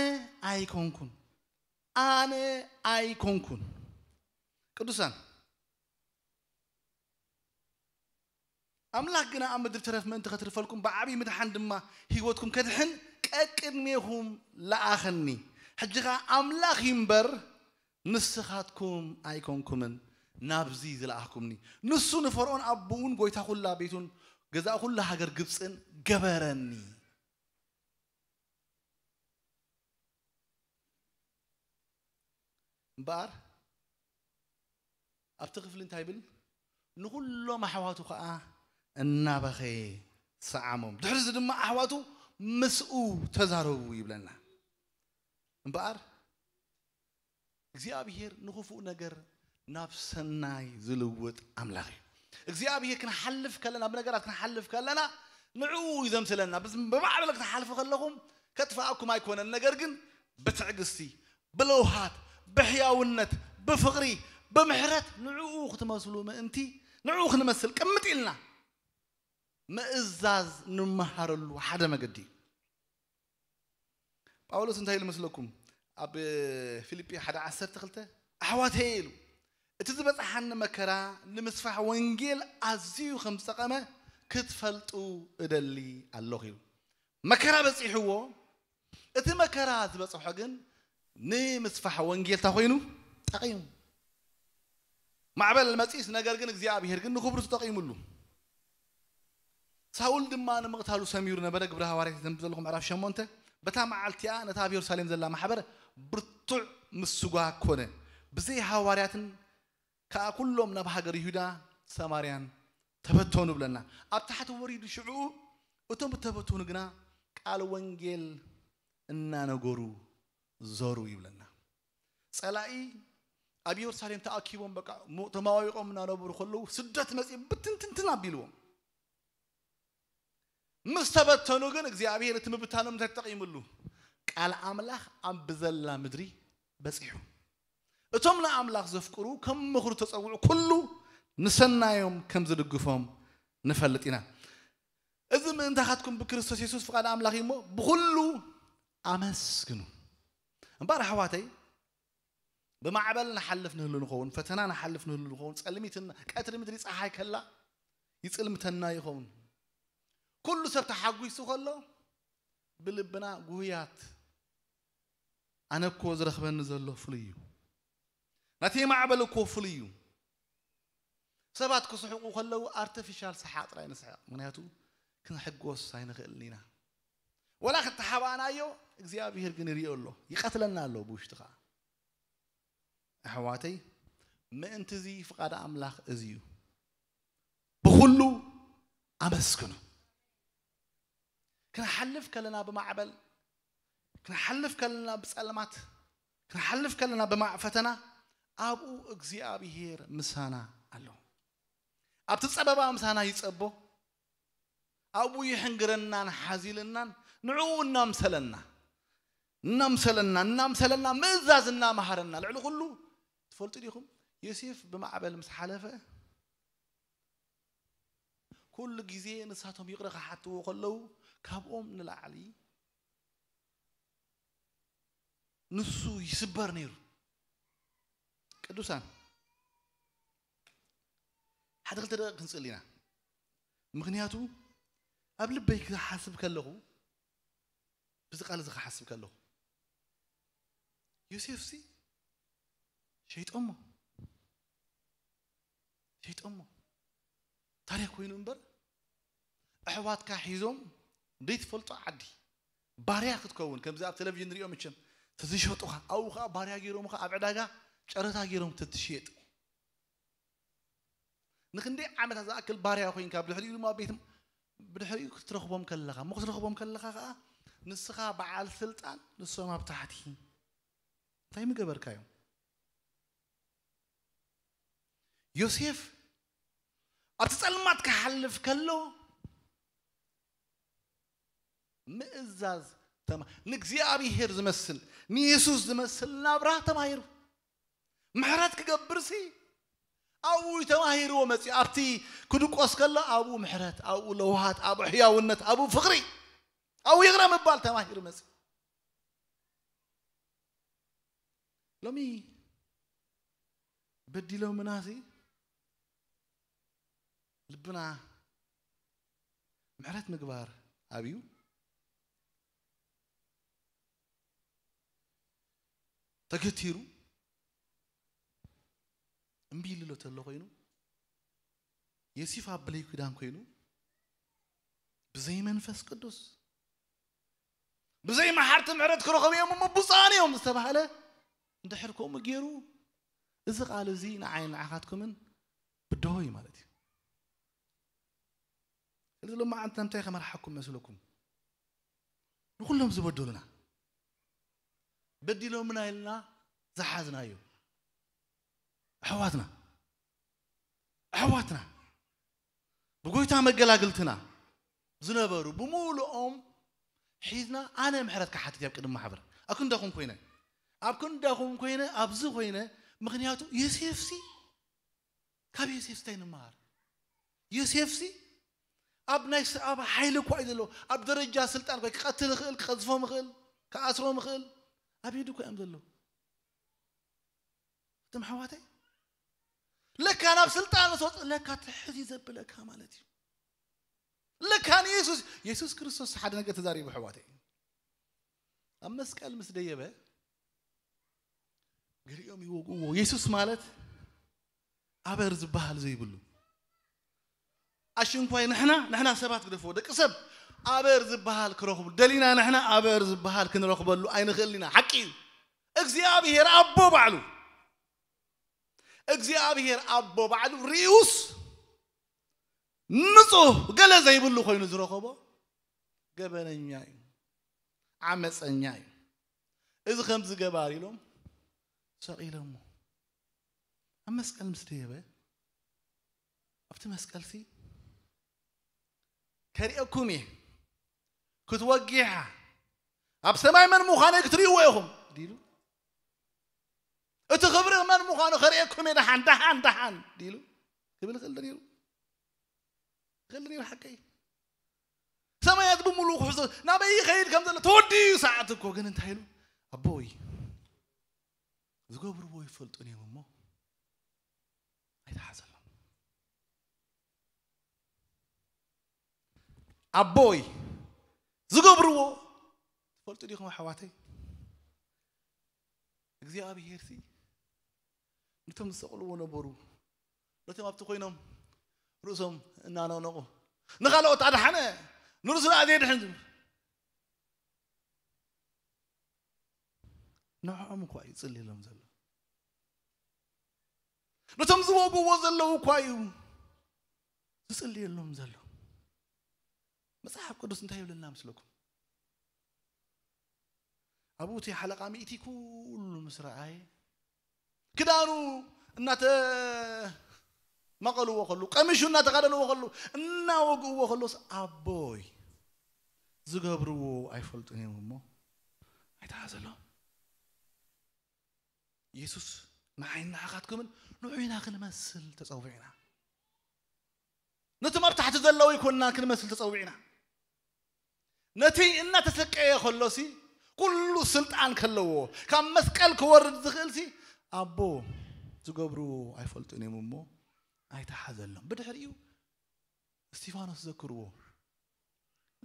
ኣይኮንኩን፣ ኣነ ኣይኮንኩን። ቅዱሳን፣ ኣምላኽ ግና ኣብ ምድሪ ተረፍ ምእንቲ ከትርፈልኩም፣ ብዓብዪ ምድሓን ድማ ህይወትኩም ከድሕን ቀቅድሜኹም ለኣኸኒ። ሕጂ ኸኣ ኣምላኽ እዩ እምበር፣ ንስኻትኩም ኣይኮንኩምን ናብዚ ዝለኣኽኩምኒ። ንሱ ንፈርዖን ኣቦኡን ጎይታ ኩላ ቤቱን ገዛእ ኩላ ሃገር ግብጽን ገበረኒ። እምበኣር ኣብቲ ክፍሊ እንታይ ይብል? ንኹሎም ኣሕዋቱ ኸኣ እናበኸየ ሰዓሞም። ድሕሪ እዚ ድማ ኣሕዋቱ ምስኡ ተዛረቡ ይብለና። እምበኣር እግዚኣብሔር ንኽፉእ ነገር ናብ ሰናይ ዝልውጥ ኣምላኽ እዩ። እግዚኣብሔር ክንሓልፍ ከለና፣ ብነገራት ክንሓልፍ ከለና ንዕኡ እዩ ዘምስለና። ብዝ-፣ ብማዕበል ክትሓልፉ ከለኹም ከጥፍኣኩም ኣይኮነን፣ ነገር ግን ብትዕግስቲ፣ ብለውሃት፣ ብሕያውነት፣ ብፍቕሪ፣ ብምሕረት ንዕኡ ክትመስሉ ምእንቲ፣ ንዕኡ ክንመስል ቅምጥ ኢልና ምእዛዝ ንመሃረሉ ሓደ መገዲ እዩ። ጳውሎስ እንታይ ኢሉ መስለኩም? ኣብ ፊልጲ ሓደ ዓሰርተ ክልተ፣ ኣሕዋተየ ኢሉ፣ እቲ ዝበጽሓኒ መከራ ንምስፋሕ ወንጌል ኣዝዩ ከም ዝጠቐመ ክትፈልጡ እደሊ ኣለኹ ኢሉ። መከራ በጺሕዎ፣ እቲ መከራ ዝበጽሖ ግን ንምስፋሕ ወንጌል እንታይ ኮይኑ ጠቒሙ። ማዕበል መጺስ፣ ነገር ግን እግዚኣብሔር ግን ንኽብሩ ተጠቒሙሉ። ሳውል ድማ ንምቕታሉ ሰሚሩ ነበረ። ግብረ ሃዋርያት ዘንብ ዘለኹም ምዕራፍ ሸሞንተ። በታ መዓልቲ እቲኣ ነታ ኣብ የሩሳሌም ዘላ ማሕበር ብርቱዕ ምስጓ ኮነ። ብዘይ ሃዋርያትን ከኣ ኩሎም ናብ ሃገር ይሁዳ ሰማርያን ተበተኑ ብለና። ኣብ ታሕቲ ወሪዱ ሽዑ እቶም እተበተኑ ግና ቃል ወንጌል እናነገሩ ዞሩ ይብለና። ጸላኢ ኣብ የሩሳሌም ተኣኪቦም በቃ ሞ-፣ ተማዋዊቖም እናነበሩ ከለዉ ስደት መጺኡ ብትንትንትን ኣቢልዎም። ምስ ተበተኑ ግን እግዚኣብሔር እቲ ምብታኖም እንታይ ተጠቒሙሉ? ቃል ኣምላኽ ኣብ ብዘላ ምድሪ በጺሑ። እቶም ንኣምላኽ ዘፍቅሩ ከም ምኽሩ ተጸውዑ ኩሉ ንሰናዮም ከም ዝድግፎም ንፈልጥ ኢና። እዚ ምእንታኻትኩም ብክርስቶስ የሱስ ፍቓድ ኣምላኽ እዩ እሞ ብኹሉ ኣመስግኑ። እምበኣር ኣሕዋተይ፣ ብማዕበል ንሓልፍ ንህሉ ንኸውን፣ ፈተና ንሓልፍ ንህሉ ንኸውን፣ ጸልሚትና፣ ቀትሪ ምድሪ ጸሓይ ከላ ይጽልምተና ይኸውን። ኩሉ ሰብ ተሓጒሱ ከሎ ብልብና ጉህያት፣ ኣነ እኮ ዝረኽበኒ ዘሎ ፍሉይ እዩ። ናተይ ማዕበል እኮ ፍሉይ እዩ። ሰባት ክስሕቁ ከለዉ ኣርቲፊሻል ሰሓቕ ጥራይ ንስሕቕ። ምኽንያቱ ክንሕጎስ ኣይንኽእልን ኢና። ወላ ክተሓባእናዮ እግዚኣብሔር ግን ይሪኦ ኣሎ። ይቐትለና ኣሎ ብውሽጢ ኸዓ። ኣሕዋተይ፣ ምእንቲ እዚ ፍቓድ ኣምላኽ እዚ እዩ። ብኹሉ ኣመስግኑ። ክንሓልፍ ከለና ብማዕበል፣ ክንሓልፍ ከለና ብጸልማት፣ ክንሓልፍ ከለና ብማዕ ፈተና፣ ኣብኡ እግዚኣብሔር ምሳና ኣሎ። ኣብቲ ጸበባ ምሳና ይጸቦ፣ ኣብኡ ይሕንግረናን ሓዚልናን፣ ንዕኡ እናምሰለና፣ እናምሰለና፣ እናምሰለና፣ ምእዛዝ እናመሃረና፣ ልዕሊ ኩሉ ትፈልጡ ዲኹም? ዮሴፍ ብማዕበል ምስ ሓለፈ፣ ኩሉ ግዜ ንሳቶም ይቕረ ክሓትዎ ከለዉ፣ ካብኦም ንላዕሊ ንሱ ይስበር ነይሩ። ቅዱሳን፣ ሓደ ክልተ ደቂቕ ክንጽል ኢና። ምኽንያቱ፣ ኣብ ልበይ ክሓስብ ከለኹ፣ ብዚ ቃል እዚ ክሓስብ ከለኹ፣ ዮሴፍሲ ሸይጦሞ፣ ሸይጦሞ። ታሪኽ ኮይኑ እምበር፣ ኣሕዋትካ ሒዞም ዘይትፈልጦ ዓዲ ባርያ ክትከውን፣ ከምዚ ኣብ ቴሌቪዥን ንሪኦ፣ መቸም ተዝሸጡኻ፣ ኣብኡ ከዓ ባርያ ገይሮምኻ ኣብ ዕዳጋ ጨረታ ገይሮም ተትሽየጥ። ንክንደይ ዓመታት ዝኣክል ባርያ ኮይንካ፣ ብድሕሪኡ ድማ ቤት፣ ብድሕሪኡ ክትረኽቦም ከለኻ፣ እሞ ክትረኽቦም ከለኻ ከዓ ንስኻ በዓል ስልጣን፣ ንሶም ኣብ ታሕቲ። እንታይ ምገበርካዮም? ዮሴፍ ኣብቲ ጸልማት ክሓልፍ ከሎ ምእዛዝ ተማ-፣ ንእግዚኣብሔር ዝመስል፣ ንየሱስ ዝመስል ናብራ ተማሂሩ። ምሕረት ክገብርሲ ኣብኡ እዩ ተማሂርዎ መጺኡ። ኣብቲ ክድቆስ ከሎ ኣብኡ ምሕረት፣ ኣብኡ ለውሃት፣ ኣብኡ ሕያውነት፣ ኣብኡ ፍቕሪ፣ ኣብኡ ይቕረ ምባል ተማሂሩ መጺኡ። ሎሚ በዲሎምናሲ ልብና ምሕረት ምግባር ኣብዩ ተገቲሩ እምቢ ኢሉ ተሎ ኮይኑ፣ ዮሴፍ ኣብ ብሉይ ኪዳን ኮይኑ፣ ብዘይ መንፈስ ቅዱስ፣ ብዘይ መሓርቲ ምሕረት ክረኸቡ እዮም እሞ ብፁዓን እዮም ዝተባህለ፣ እንድሕር ከምኡ ገይሩ፣ እዚ ቃል እዚ ንዓይን ንዓኻትኩምን ብድሆ እዩ ማለት እዩ። ስለዚ ሎማዓንቲ እንታይ ከመርሓኩም መስለኩም? ንኹሎም ዝበደሉና፣ በዲሎምና ኢልና ዝሓዝናዮ ኣሕዋትና፣ ኣሕዋትና፣ ብጎይታ መገላግልትና ዝነበሩ ብምሉኦም ሒዝና፣ ኣነ ምሕረት ክሓትት እየ ኣብ ቅድሚ ማሕበር። ኣብ ክንዳኹም ኮይነ፣ ኣብ ክንዳኹም ኮይነ፣ ኣብዚ ኮይነ፣ ምኽንያቱ ዮሴፍሲ፣ ካብ ዮሴፍ እንታይ ንመሃር? ዮሴፍሲ ኣብ ናይ ስ-፣ ኣብ ሓይሊ እኳ እዩ ዘሎ፣ ኣብ ደረጃ ስልጣን እኳ፣ ክቐትል ይኽእል፣ ክቐዝፎም ይኽእል፣ ክኣስሮም ይኽእል፣ ኣብ ኢዱ እኳ እዮም ዘለዉ። እቶም ኣሕዋተይ፣ ለካ ናብ ስልጣን ምስ ወጽእ ለካ ትሕት እዩ ዘብለካ ማለት እዩ። ለካ ንየሱስ፣ የሱስ ክርስቶስ ሓደ ነገር ተዛሪቡ ኣሕዋተይ። ኣብ መስቀል ምስ ደየበ ገሊኦም ይወግእዎ። የሱስ ማለት ኣበር ዝበሃል ዘይብሉ። ኣሽንኳይ ንሕና፣ ንሕና ሰባት ግደፍዎ፣ ደቂ ሰብ ኣበር ዝበሃል ክረኽቡ ደሊና፣ ንሕና ኣበር ዝበሃል ክንረኽበሉ ኣይንኽእልን ኢና። ሓቂ እዩ። እግዚኣብሔር ኣቦ ባዕሉ፣ እግዚኣብሔር ኣቦ ባዕሉ ርኡስ ንጹህ ገለ ዘይብሉ ኮይኑ ዝረኸቦ ገበነኛ እዩ፣ ዓመፀኛ እዩ። እዚ ከምዚ ገባር ኢሎም ሰቒሎሞ። ኣብ መስቀል ምስ ደየበ፣ ኣብቲ መስቀልሲ ከርእየኩም እየ፣ ክትወጊሓ፣ ኣብ ሰማይ መን ምዃነይ ክትርእይዎ ኢኹም ዲሉ። እቲ ክብሪ መን ምዃኑ ከርእየኩም እየ፣ ደሓን፣ ደሓን፣ ደሓን ዲሉ ክብል ይኽእል ዶ ነይሩ? ይኽእል ዶ ነይሩ? ሓቀይ ሰማያት ብምሉኡ ክሕዞ ናበይ ይኸይድ ከም ዘሎ ተወዲኡ ሰዓት እኮ። ግን እንታይ ኢሉ? ኣቦይ፣ ዝገብርዎ ይፈልጡን እዮም እሞ ኣይትሓዘሎም። ኣቦይ፣ ዝገብርዎ ትፈልጡ ዲኹም ኣሕዋተይ? እግዚኣብሄርሲ ነቶም ዝሰቕልዎ ነበሩ፣ ነቶም ኣብቲ ኮይኖም ርእሶም እናነቕነቑ ንኻልኦት ኣድሓነ፣ ንርእሱ ደኣ ዘየድሕን ዝብል፣ ንዕኦም እኳ እዩ ዝጽልየሎም ዘሎ። ነቶም ዝወግእዎ ዘለዉ እኳ እዩ ዝጽልየሎም ዘሎ። መጽሓፍ ቅዱስ እንታይ ይብለና ምስለኩም? ኣብኡ እቲ ሓለቓ ሚእቲ ኩሉ ምስ ረኣየ፣ ክዳኑ እናተማቐልዎ ከሉ፣ ቀሚሹ እናተኸደንዎ ከሉ፣ እናወግእዎ ከሎስ፣ ኣቦይ፣ ዝገብርዎ ኣይፈልጡን እዮም እሞ ኣይትሓዘሎም። የሱስ ንዓይን ንዓኻትኩምን ንዑ ኢና ክንመስል ተጸዊዕና። ነቶም ኣብ ታሕቲ ዘለዉ ኣይኮንና ክንመስል ተጸዊዕና። ነቲ እናተሰቀየ ከሎሲ፣ ኩሉ ስልጣን ከለዎ፣ ካብ መስቀል ክወርድ ዝኽእልሲ፣ ኣቦ፣ ዝገብርዎ ኣይፈልጡን እዮም እሞ ኣይትሓዘሎም። ብድሕሪኡ እስቲፋኖስ ዘክርዎ፣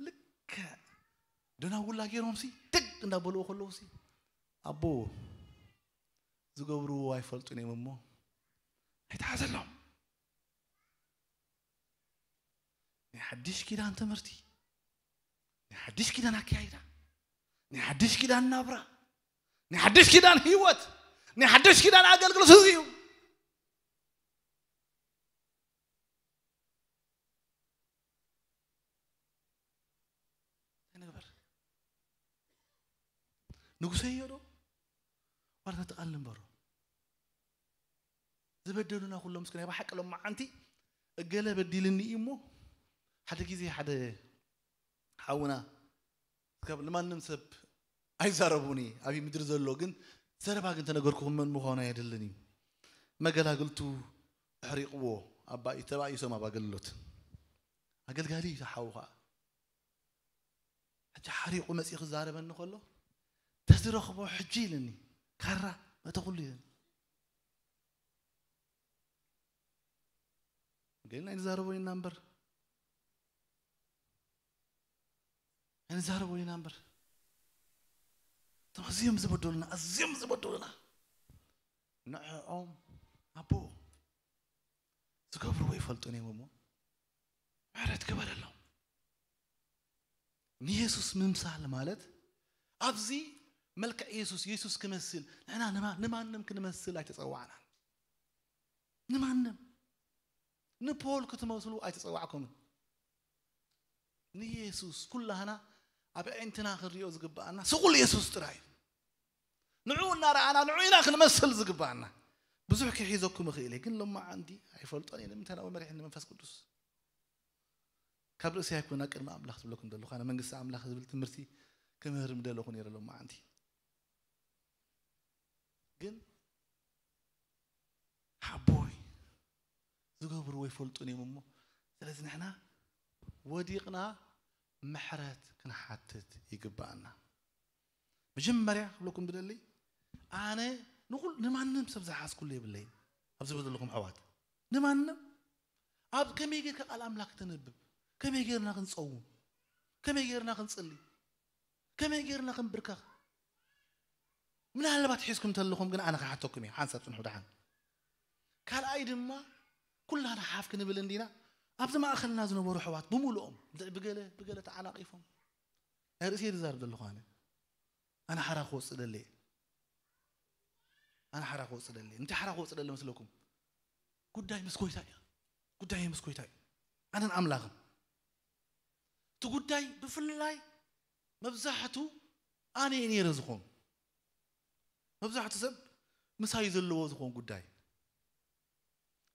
ልክዕ ደናጉላ ገይሮምሲ፣ ድግ እንዳበልዎ ከለዉሲ፣ ኣቦ፣ ዝገብርዎ ኣይፈልጡን እዮም እሞ ኣይተሓዘሎም። ናይ ሓድሽ ኪዳን ትምህርቲ፣ ናይ ሓድሽ ኪዳን ኣካይዳ፣ ናይ ሓድሽ ኪዳን ናብራ፣ ናይ ሓድሽ ኪዳን ህይወት፣ ናይ ሓድሽ ኪዳን ኣገልግሎት እዚ እዩ። እንታይ ንግበር? ንጉሰዮ ዶ? ዋላ ተቃል ንበሮ? ዝበደሉና ኩሎም እስኪ ናይ ብሓቂ ሎማዓንቲ እገለ በዲልኒ እዩ እሞ፣ ሓደ ግዜ ሓደ ሓውና ካብ ንማንም ሰብ ኣይዛረቡኒ ኣብ ምድሪ ዘሎ ግን ዘረባ ግን ተነገርኩኹም መን ምዃኑ ኣየድልን እዩ። መገላግልቱ ኣሕሪቕዎ ኣባ ተባኢሶም ኣብ ኣገልግሎት ኣገልጋሊ እዩ ሓው ከዓ ሕጂ ሓሪቑ መፂኡ ክዛረበኒ ከሎ ተዝረኽቦ ሕጂ ኢልኒ ካራ መተኹሉ ኢልኒ። ግን ኣይንዛረቦ ኢና እምበር ኣይንዛረቦ ኢና እምበር እቶም ኣዝዮም ዝበደሉና ኣዝዮም ዝበደሉና ንዕኦም ኣቦ ዝገብርዎ ይፈልጡን እዮም እሞ ምሕረት ግበረሎም። ንየሱስ ምምሳል ማለት ኣብዚ መልክዕ የሱስ የሱስ ክመስል ንሕና ንማ- ንማንም ክንመስል ኣይተፀዋዕናን። ንማንም ንፖል ክትመስሉ ኣይተፀዋዕኩምን። ንየሱስ ኩላህና ኣብ ኣዒንትና ክንሪኦ ዝግብኣና ስቑል የሱስ ጥራይ እዩ። ንዕኡ እናረኣና ንዑ ኢና ክንመስል ዝግብኣና። ብዙሕ ክሒዘኩም እኽእል እየ ግን ሎማዓንቲ ኣይፈልጦን እየ ንምንታይ ናብኡ መሪሕኒ መንፈስ ቅዱስ። ካብ ርእሲ ኣይኮና ቅድሚ ኣምላኽ ዝብለኩም ዘለኹ ኣነ መንግስቲ ኣምላኽ ዝብል ትምህርቲ ክምህር ምደለኹ ነይረ ሎማዓንቲ። ግን ሓቦይ ዝገብርዎ ይፈልጡን እዮም እሞ ስለዚ ንሕና ወዲቕና ምሕረት ክንሓትት ይግባኣና። መጀመርያ ክብለኩም ብደሊ ኣነ ንኹል ንማንም ሰብ ዝሓዝኩሉ የብለይን ኣብዚ ዘለኹም ኣሕዋት ንማንም ኣብ ከመይ ጌርካ ቃል ኣምላክ ተነብብ ከመይ ጌርና ክንፀውም ከመይ ጌርና ክንፅሊ ከመይ ጌርና ክንብርከኽ ምናልባት ሒዝኩም ተለኹም ግን ኣነ ክሓተኩም እየ ሓንሳብ ፅንሑ ደሓን ካልኣይ ድማ ኩላና ሓፍ ክንብል እንዲና ኣብዚ ማእኸልና ዝነበሩ ኣሕዋት ብምሉኦም ብገለ ብገለ ተዓናቒፎም ናይ ርእሰይ ዝዛርብ ዘለኹ ኣነ ኣነ ሓራ ክወፅእ ደለ ኣነ ሓራ ክወፅእ ደለ እንታይ ሓራ ክወፅእ ደለ መስለኩም ጉዳይ ምስ ጎይታ እዩ ጉዳይ ምስ ጎይታ እዩ ኣነን ኣምላኽን እቲ ጉዳይ ብፍላይ መብዛሕቱ ኣነ እየ ነይረ ዝኾኑ መብዛሕቱ ሰብ ምሳይ ዘለዎ ዝኾን ጉዳይ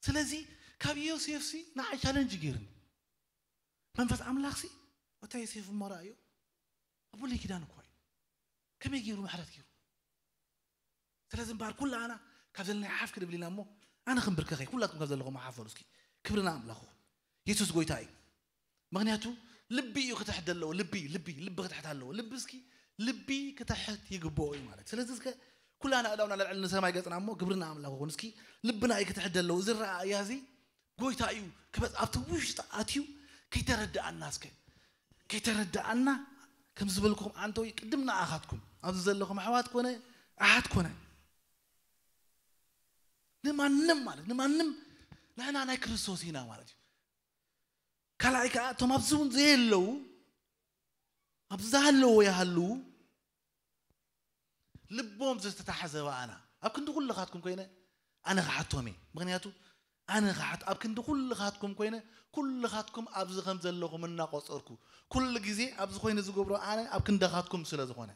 ስለዚ ካብ ዮሴፍሲ ንዓይ ቻለንጅ ገይርኒ መንፈስ ኣምላኽሲ እታ ዮሴፍ እሞ ረኣዮ ኣብ ብሉይ ኪዳን እኳ እዩ ከመይ ገይሩ ምሕረት ገይሩ ስለዚ እምበኣር ኩላና ካብ ዘለና ሓፍ ክንብል ኢና እሞ ኣነ ክንብርከኸ ኩላትኩም ካብ ዘለኹም ሓፈሩ እስኪ ክብርና ኣምላኹ የሱስ ጎይታ እዩ ምክንያቱ ልቢ እዩ ክትሕት ዘለዎ ልቢ ልቢ ልቢ ክትሕት ኣለዎ ልቢ እስኪ ልቢ ክትሕት ይግብኦ እዩ ማለት ስለዚ እስከ ኩላና ኣእዳውና ለልዕል ንሰማይ ገፅና እሞ ግብርና ኣምላኽ ኹን እስኪ ልብና እዩ ክትሕት ዘለዎ እዚ ረኣያ እዚ ጎይታ እዩ ክበፅ ኣብቲ ውሽጢ ኣትዩ ከይተረድኣና እስከ ከይተረድኣና ከም ዝበልኩም ኣንተወይ ቅድም ንኣኻትኩም ኣብዚ ዘለኹም ኣሕዋት ኮነ ኣሓት ኮነ ንማንም ማለት ንማንም ንሕና ናይ ክርስቶስ ኢና ማለት እዩ ካልኣይ ከዓ እቶም ኣብዚ እውን ዘየለዉ ኣብዚ ዝሃለዎ ይሃልዉ ልቦም ዝተታሕዘ በኣና ኣብ ክንዲ ኩልኻትኩም ኮይነ ኣነ ክሓቶም እየ ምክንያቱ ኣነ ክሓት ኣብ ክንዲ ኩልኻትኩም ኮይነ ኩልኻትኩም ኣብዚ ከም ዘለኹም እናቆፀርኩ ኩሉ ግዜ ኣብዚ ኮይነ ዝገብሮ ኣነ ኣብ ክንዳኻትኩም ስለ ዝኾነ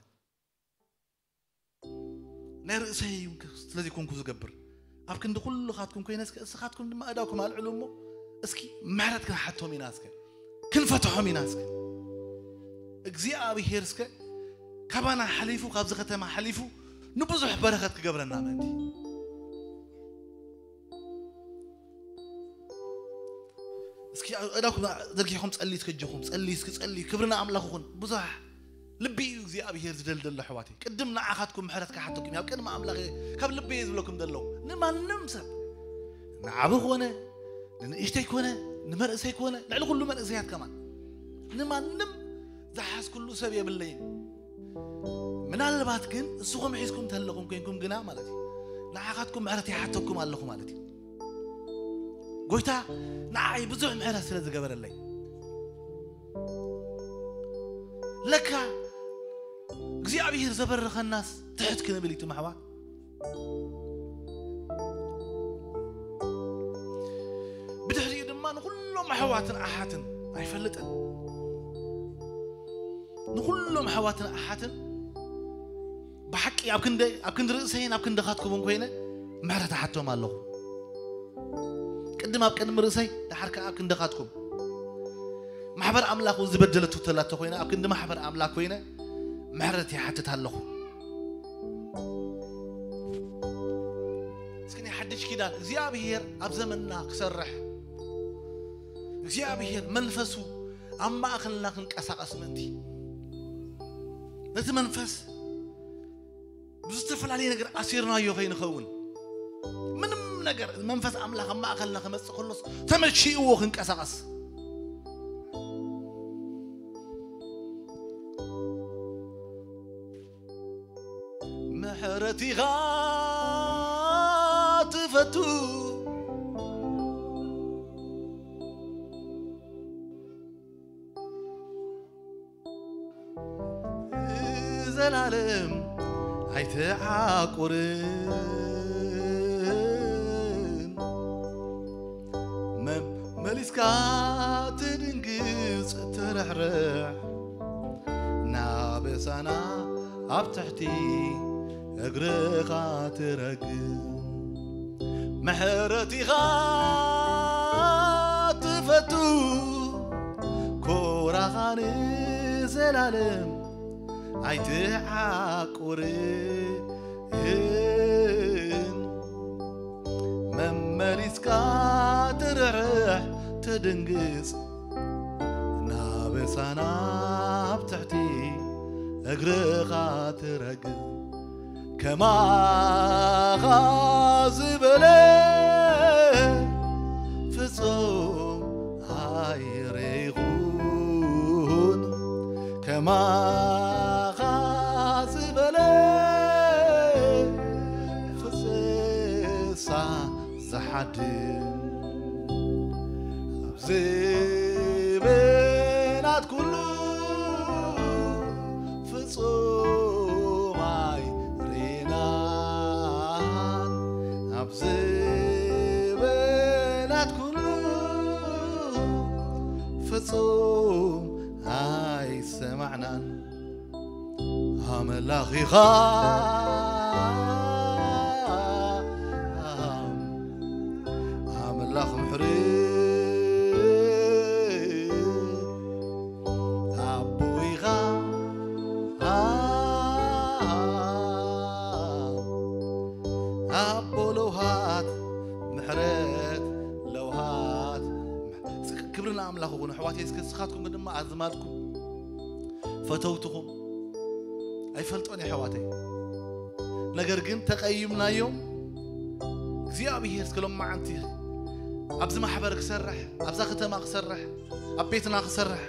ናይ ርእሰይ እዩ ስለዚ ኮንኩ ዝገብር ኣብ ክንዲ ኩልኻትኩም ኮይነ እስከ እስኻትኩም ድማ እዳኩም ኣልዕሉ እሞ እስኪ ምሕረት ክንሓቶም ኢና እስከ ክንፈትሖም ኢና እስከ እግዚኣብሄር እስከ ካባና ሓሊፉ ካብዚ ከተማ ሓሊፉ ንብዙሕ በረኸት ክገብረና ምእንቲ እስኪ እዳኩም ዘርጊሕኩም ጸልዩ እስከ እጆኹም ጸልዩ እስኪ ጸልዩ ክብርና ኣምላኽ ይኹን ብዙሕ ልቢ እዩ እግዚኣብሄር ዝደልደሎ ኣሕዋተይ ቅድም ንዓኻትኩም ምሕረት ክሓተኩም ኣብ ቅድሚ ኣምላኽ ካብ ልቢ እየ ዝብለኩም ዘለኹ ንማንም ሰብ ንዓቢ ኮነ ንንእሽተይ ኮነ ንመርእሰይ ኮነ ልዕሊ ኩሉ መንእሰያት ከማን ንማንም ዝሓዝኩሉ ሰብ የብለይን ምናልባት ግን እስኹም ሒዝኩም ተለኹም ኮይንኩም ግና ማለት እዩ ንዓኻትኩም ምሕረት ይሓተኩም ኣለኹ ማለት እዩ። ጎይታ ንዓይ ብዙሕ ምሕረት ስለ ዝገበረለይ፣ ለካ እግዚኣብሔር ዘበረኸናስ ትሕት ክንብል እዩ፣ ትም ኣሕዋት። ብድሕሪኡ ድማ ንኹሎም ኣሕዋትን ኣሓትን ኣይፈልጥን፣ ንኹሎም ኣሕዋትን ኣሓትን ብሓቂ ኣብ ክንደ-፣ ኣብ ክንዲ ርእሰይን ኣብ ክንድኻትኩምን ኮይነ ምሕረት እሓቶም ኣለኹ። ቅድም ኣብ ቅድሚ ርእሰይ፣ ደሓር ከኣ ኣብ ክንድኻትኩም። ማሕበር ኣምላኽ እውን ዝበደለቱ ተላቶ ኮይነ፣ ኣብ ክንዲ ማሕበር ኣምላኽ ኮይነ ምሕረት ይሓትት ኣለኹ። እስኪ ናይ ሓድሽ ኪዳን እግዚኣብሔር ኣብ ዘመንና ክሰርሕ፣ እግዚኣብሔር መንፈሱ ኣብ ማእኸልና ክንቀሳቐስ ምእንቲ፣ ነቲ መንፈስ ብዝተፈላለየ ነገር ኣሲርናዮ ከይንኸውን፣ ምንም ነገር መንፈስ ኣምላኽ ኣብ ማእኸልና ክመጽእ ከሎስ ተመቺእዎ ክንቀሳቐስ። ምሕረት ኢኻ ትፈቱ፣ ዘላለም ኣይትዓቁርን። መ-፣ መሊስካ ትድንግጽ ትርሕርሕ፣ ናበሳና ኣብ ትሕቲ እግርኻ ትረግም። ምሕረት ኢኻ ትፈቱ፣ ኮራኻ ንዘላለም ኣይትዓቁርን። መመሊስካ ትርሕርሕ ትድንግጽ፣ ናበሳና ኣብ ትሕቲ እግርኻ ትረግጽ። ከማኻ ዝበለ ፍጹም ኣይረይኹን፣ ከማኻ ዝበለ ፍስሳ ዝሓድም ኣብ ዘበናት ኩሉ ፍጹም ኣይርኢናን፣ ኣብ ዘበናት ኩሉ ፍጹም ኣይሰማዕናን። ኣምላኽ ኢኻ፣ ኣምላኽ ምሕረት ኣቦ ኢኻ፣ ኣቦ ለውሃት ምሕረት ለውሃት። ክብሪ ንኣምላኽ ይኹን። ኣሕዋተይ፣ እስከ ንስኻትኩም ድማ ኣዝማድኩም፣ ፈተውትኹም ኣይፈልጦን እየ ኣሕዋተይ። ነገር ግን ተቐይምናዮም። እግዚኣብሔር እስከ ሎማዓንቲ ኣብዚ ማሕበር ክሰርሕ፣ ኣብዛ ከተማ ክሰርሕ፣ ኣብ ቤትና ክሰርሕ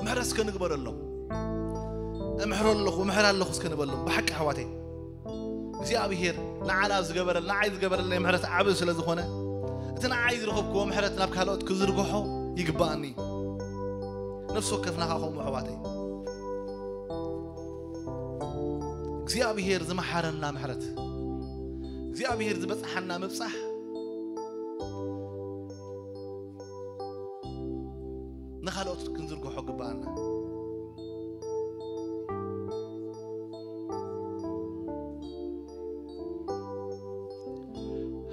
ምሕረት እስከ ንግበረሎም። እምሕሮ ኣለኹ፣ እምሕር ኣለኹ እስከ ንበሎም። ብሓቂ ኣሕዋተይ እግዚኣብሔር ንዓና ዝገበረል-፣ ንዓይ ዝገበረለይ ምሕረት ዓቢ ስለ ዝኾነ፣ እቲ ንዓይ ዝረኸብክዎ ምሕረት ናብ ካልኦት ክዝርግሖ ይግብኣኒ። ነፍሲ ወከፍና ኸዓ ከምኡ ኣሕዋተይ። እግዚኣብሔር ዝመሓረና ምሕረት፣ እግዚኣብሔር ዝበጽሓና ምብጻሕ ንኻልኦት ክንዝርግሖ ግብኣና።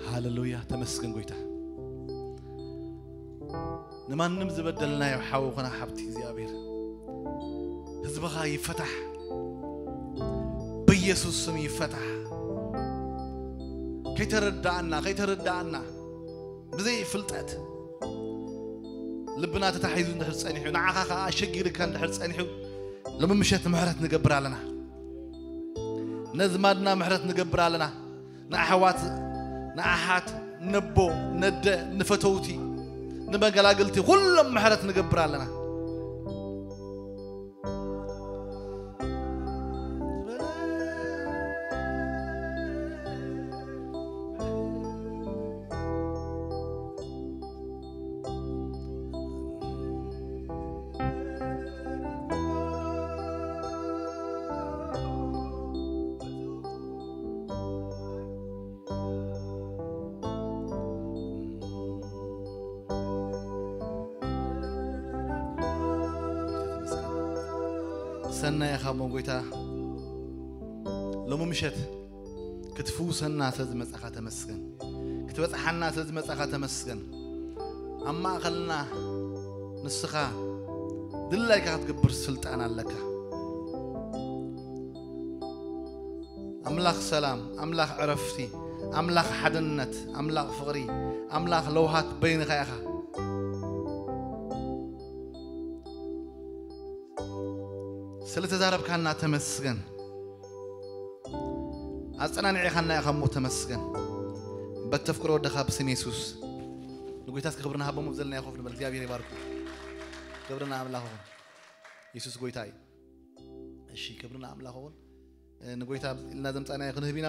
ሃሌሉያ፣ ተመስገን ጎይታ። ንማንም ዝበደልናዮ ሓው ኾነ ሓብቲ እግዚኣብሔር፣ ህዝብኻ ይፈታሕ፣ ብኢየሱስ ስም ይፈታሕ። ከይተረዳኣና፣ ከይተረዳኣና ብዘይ ፍልጠት ልብና ተታሒዙ እንድሕር ጸኒሑ፣ ንዓኻ ኸኣ ኣሸጊርካ እንድሕር ጸኒሑ፣ ሎሚ ምሸት ምሕረት ንገብር ኣለና። ነዝማድና ምሕረት ንገብር ኣለና። ንኣሕዋት፣ ንኣሓት፣ ነቦ፣ ነደ፣ ንፈተውቲ፣ ንመገላግልቲ፣ ኩሎም ምሕረት ንገብር ኣለና። ሰናይ ኢኻ እሞ ጎይታ፣ ሎሚ ምሸት ክትፍውሰና ስለ ዝመጻኻ ተመስገን። ክትበጽሓና ስለ ዝመጻኻ ተመስገን። ኣብ ማእኸልና ንስኻ ድላይካ ክትገብር ስልጣን ኣለካ። ኣምላኽ ሰላም፣ ኣምላኽ ዕረፍቲ፣ ኣምላኽ ሓድነት፣ ኣምላኽ ፍቕሪ፣ ኣምላኽ ለውሃት በይንኻ ኢኻ። ስለ ተዛረብካና ተመስገን። ኣጸናኒዕኻና ኢኻ እሞ ተመስገን። በተፍቅሮ ወደኻ ብስም የሱስ ንጎይታ እስከ ክብርና ሃቦም። ዘለናዮ ኮፍ ንበል። እግዚኣብሔር ይባርኩም። ክብርና ኣምላኽ ይኹን። የሱስ ጎይታ እዩ። እሺ፣ ክብርና ኣምላኽ ይኹን። ንጎይታ ኢልና ዘምጻናዮ ክንህብ ኢና።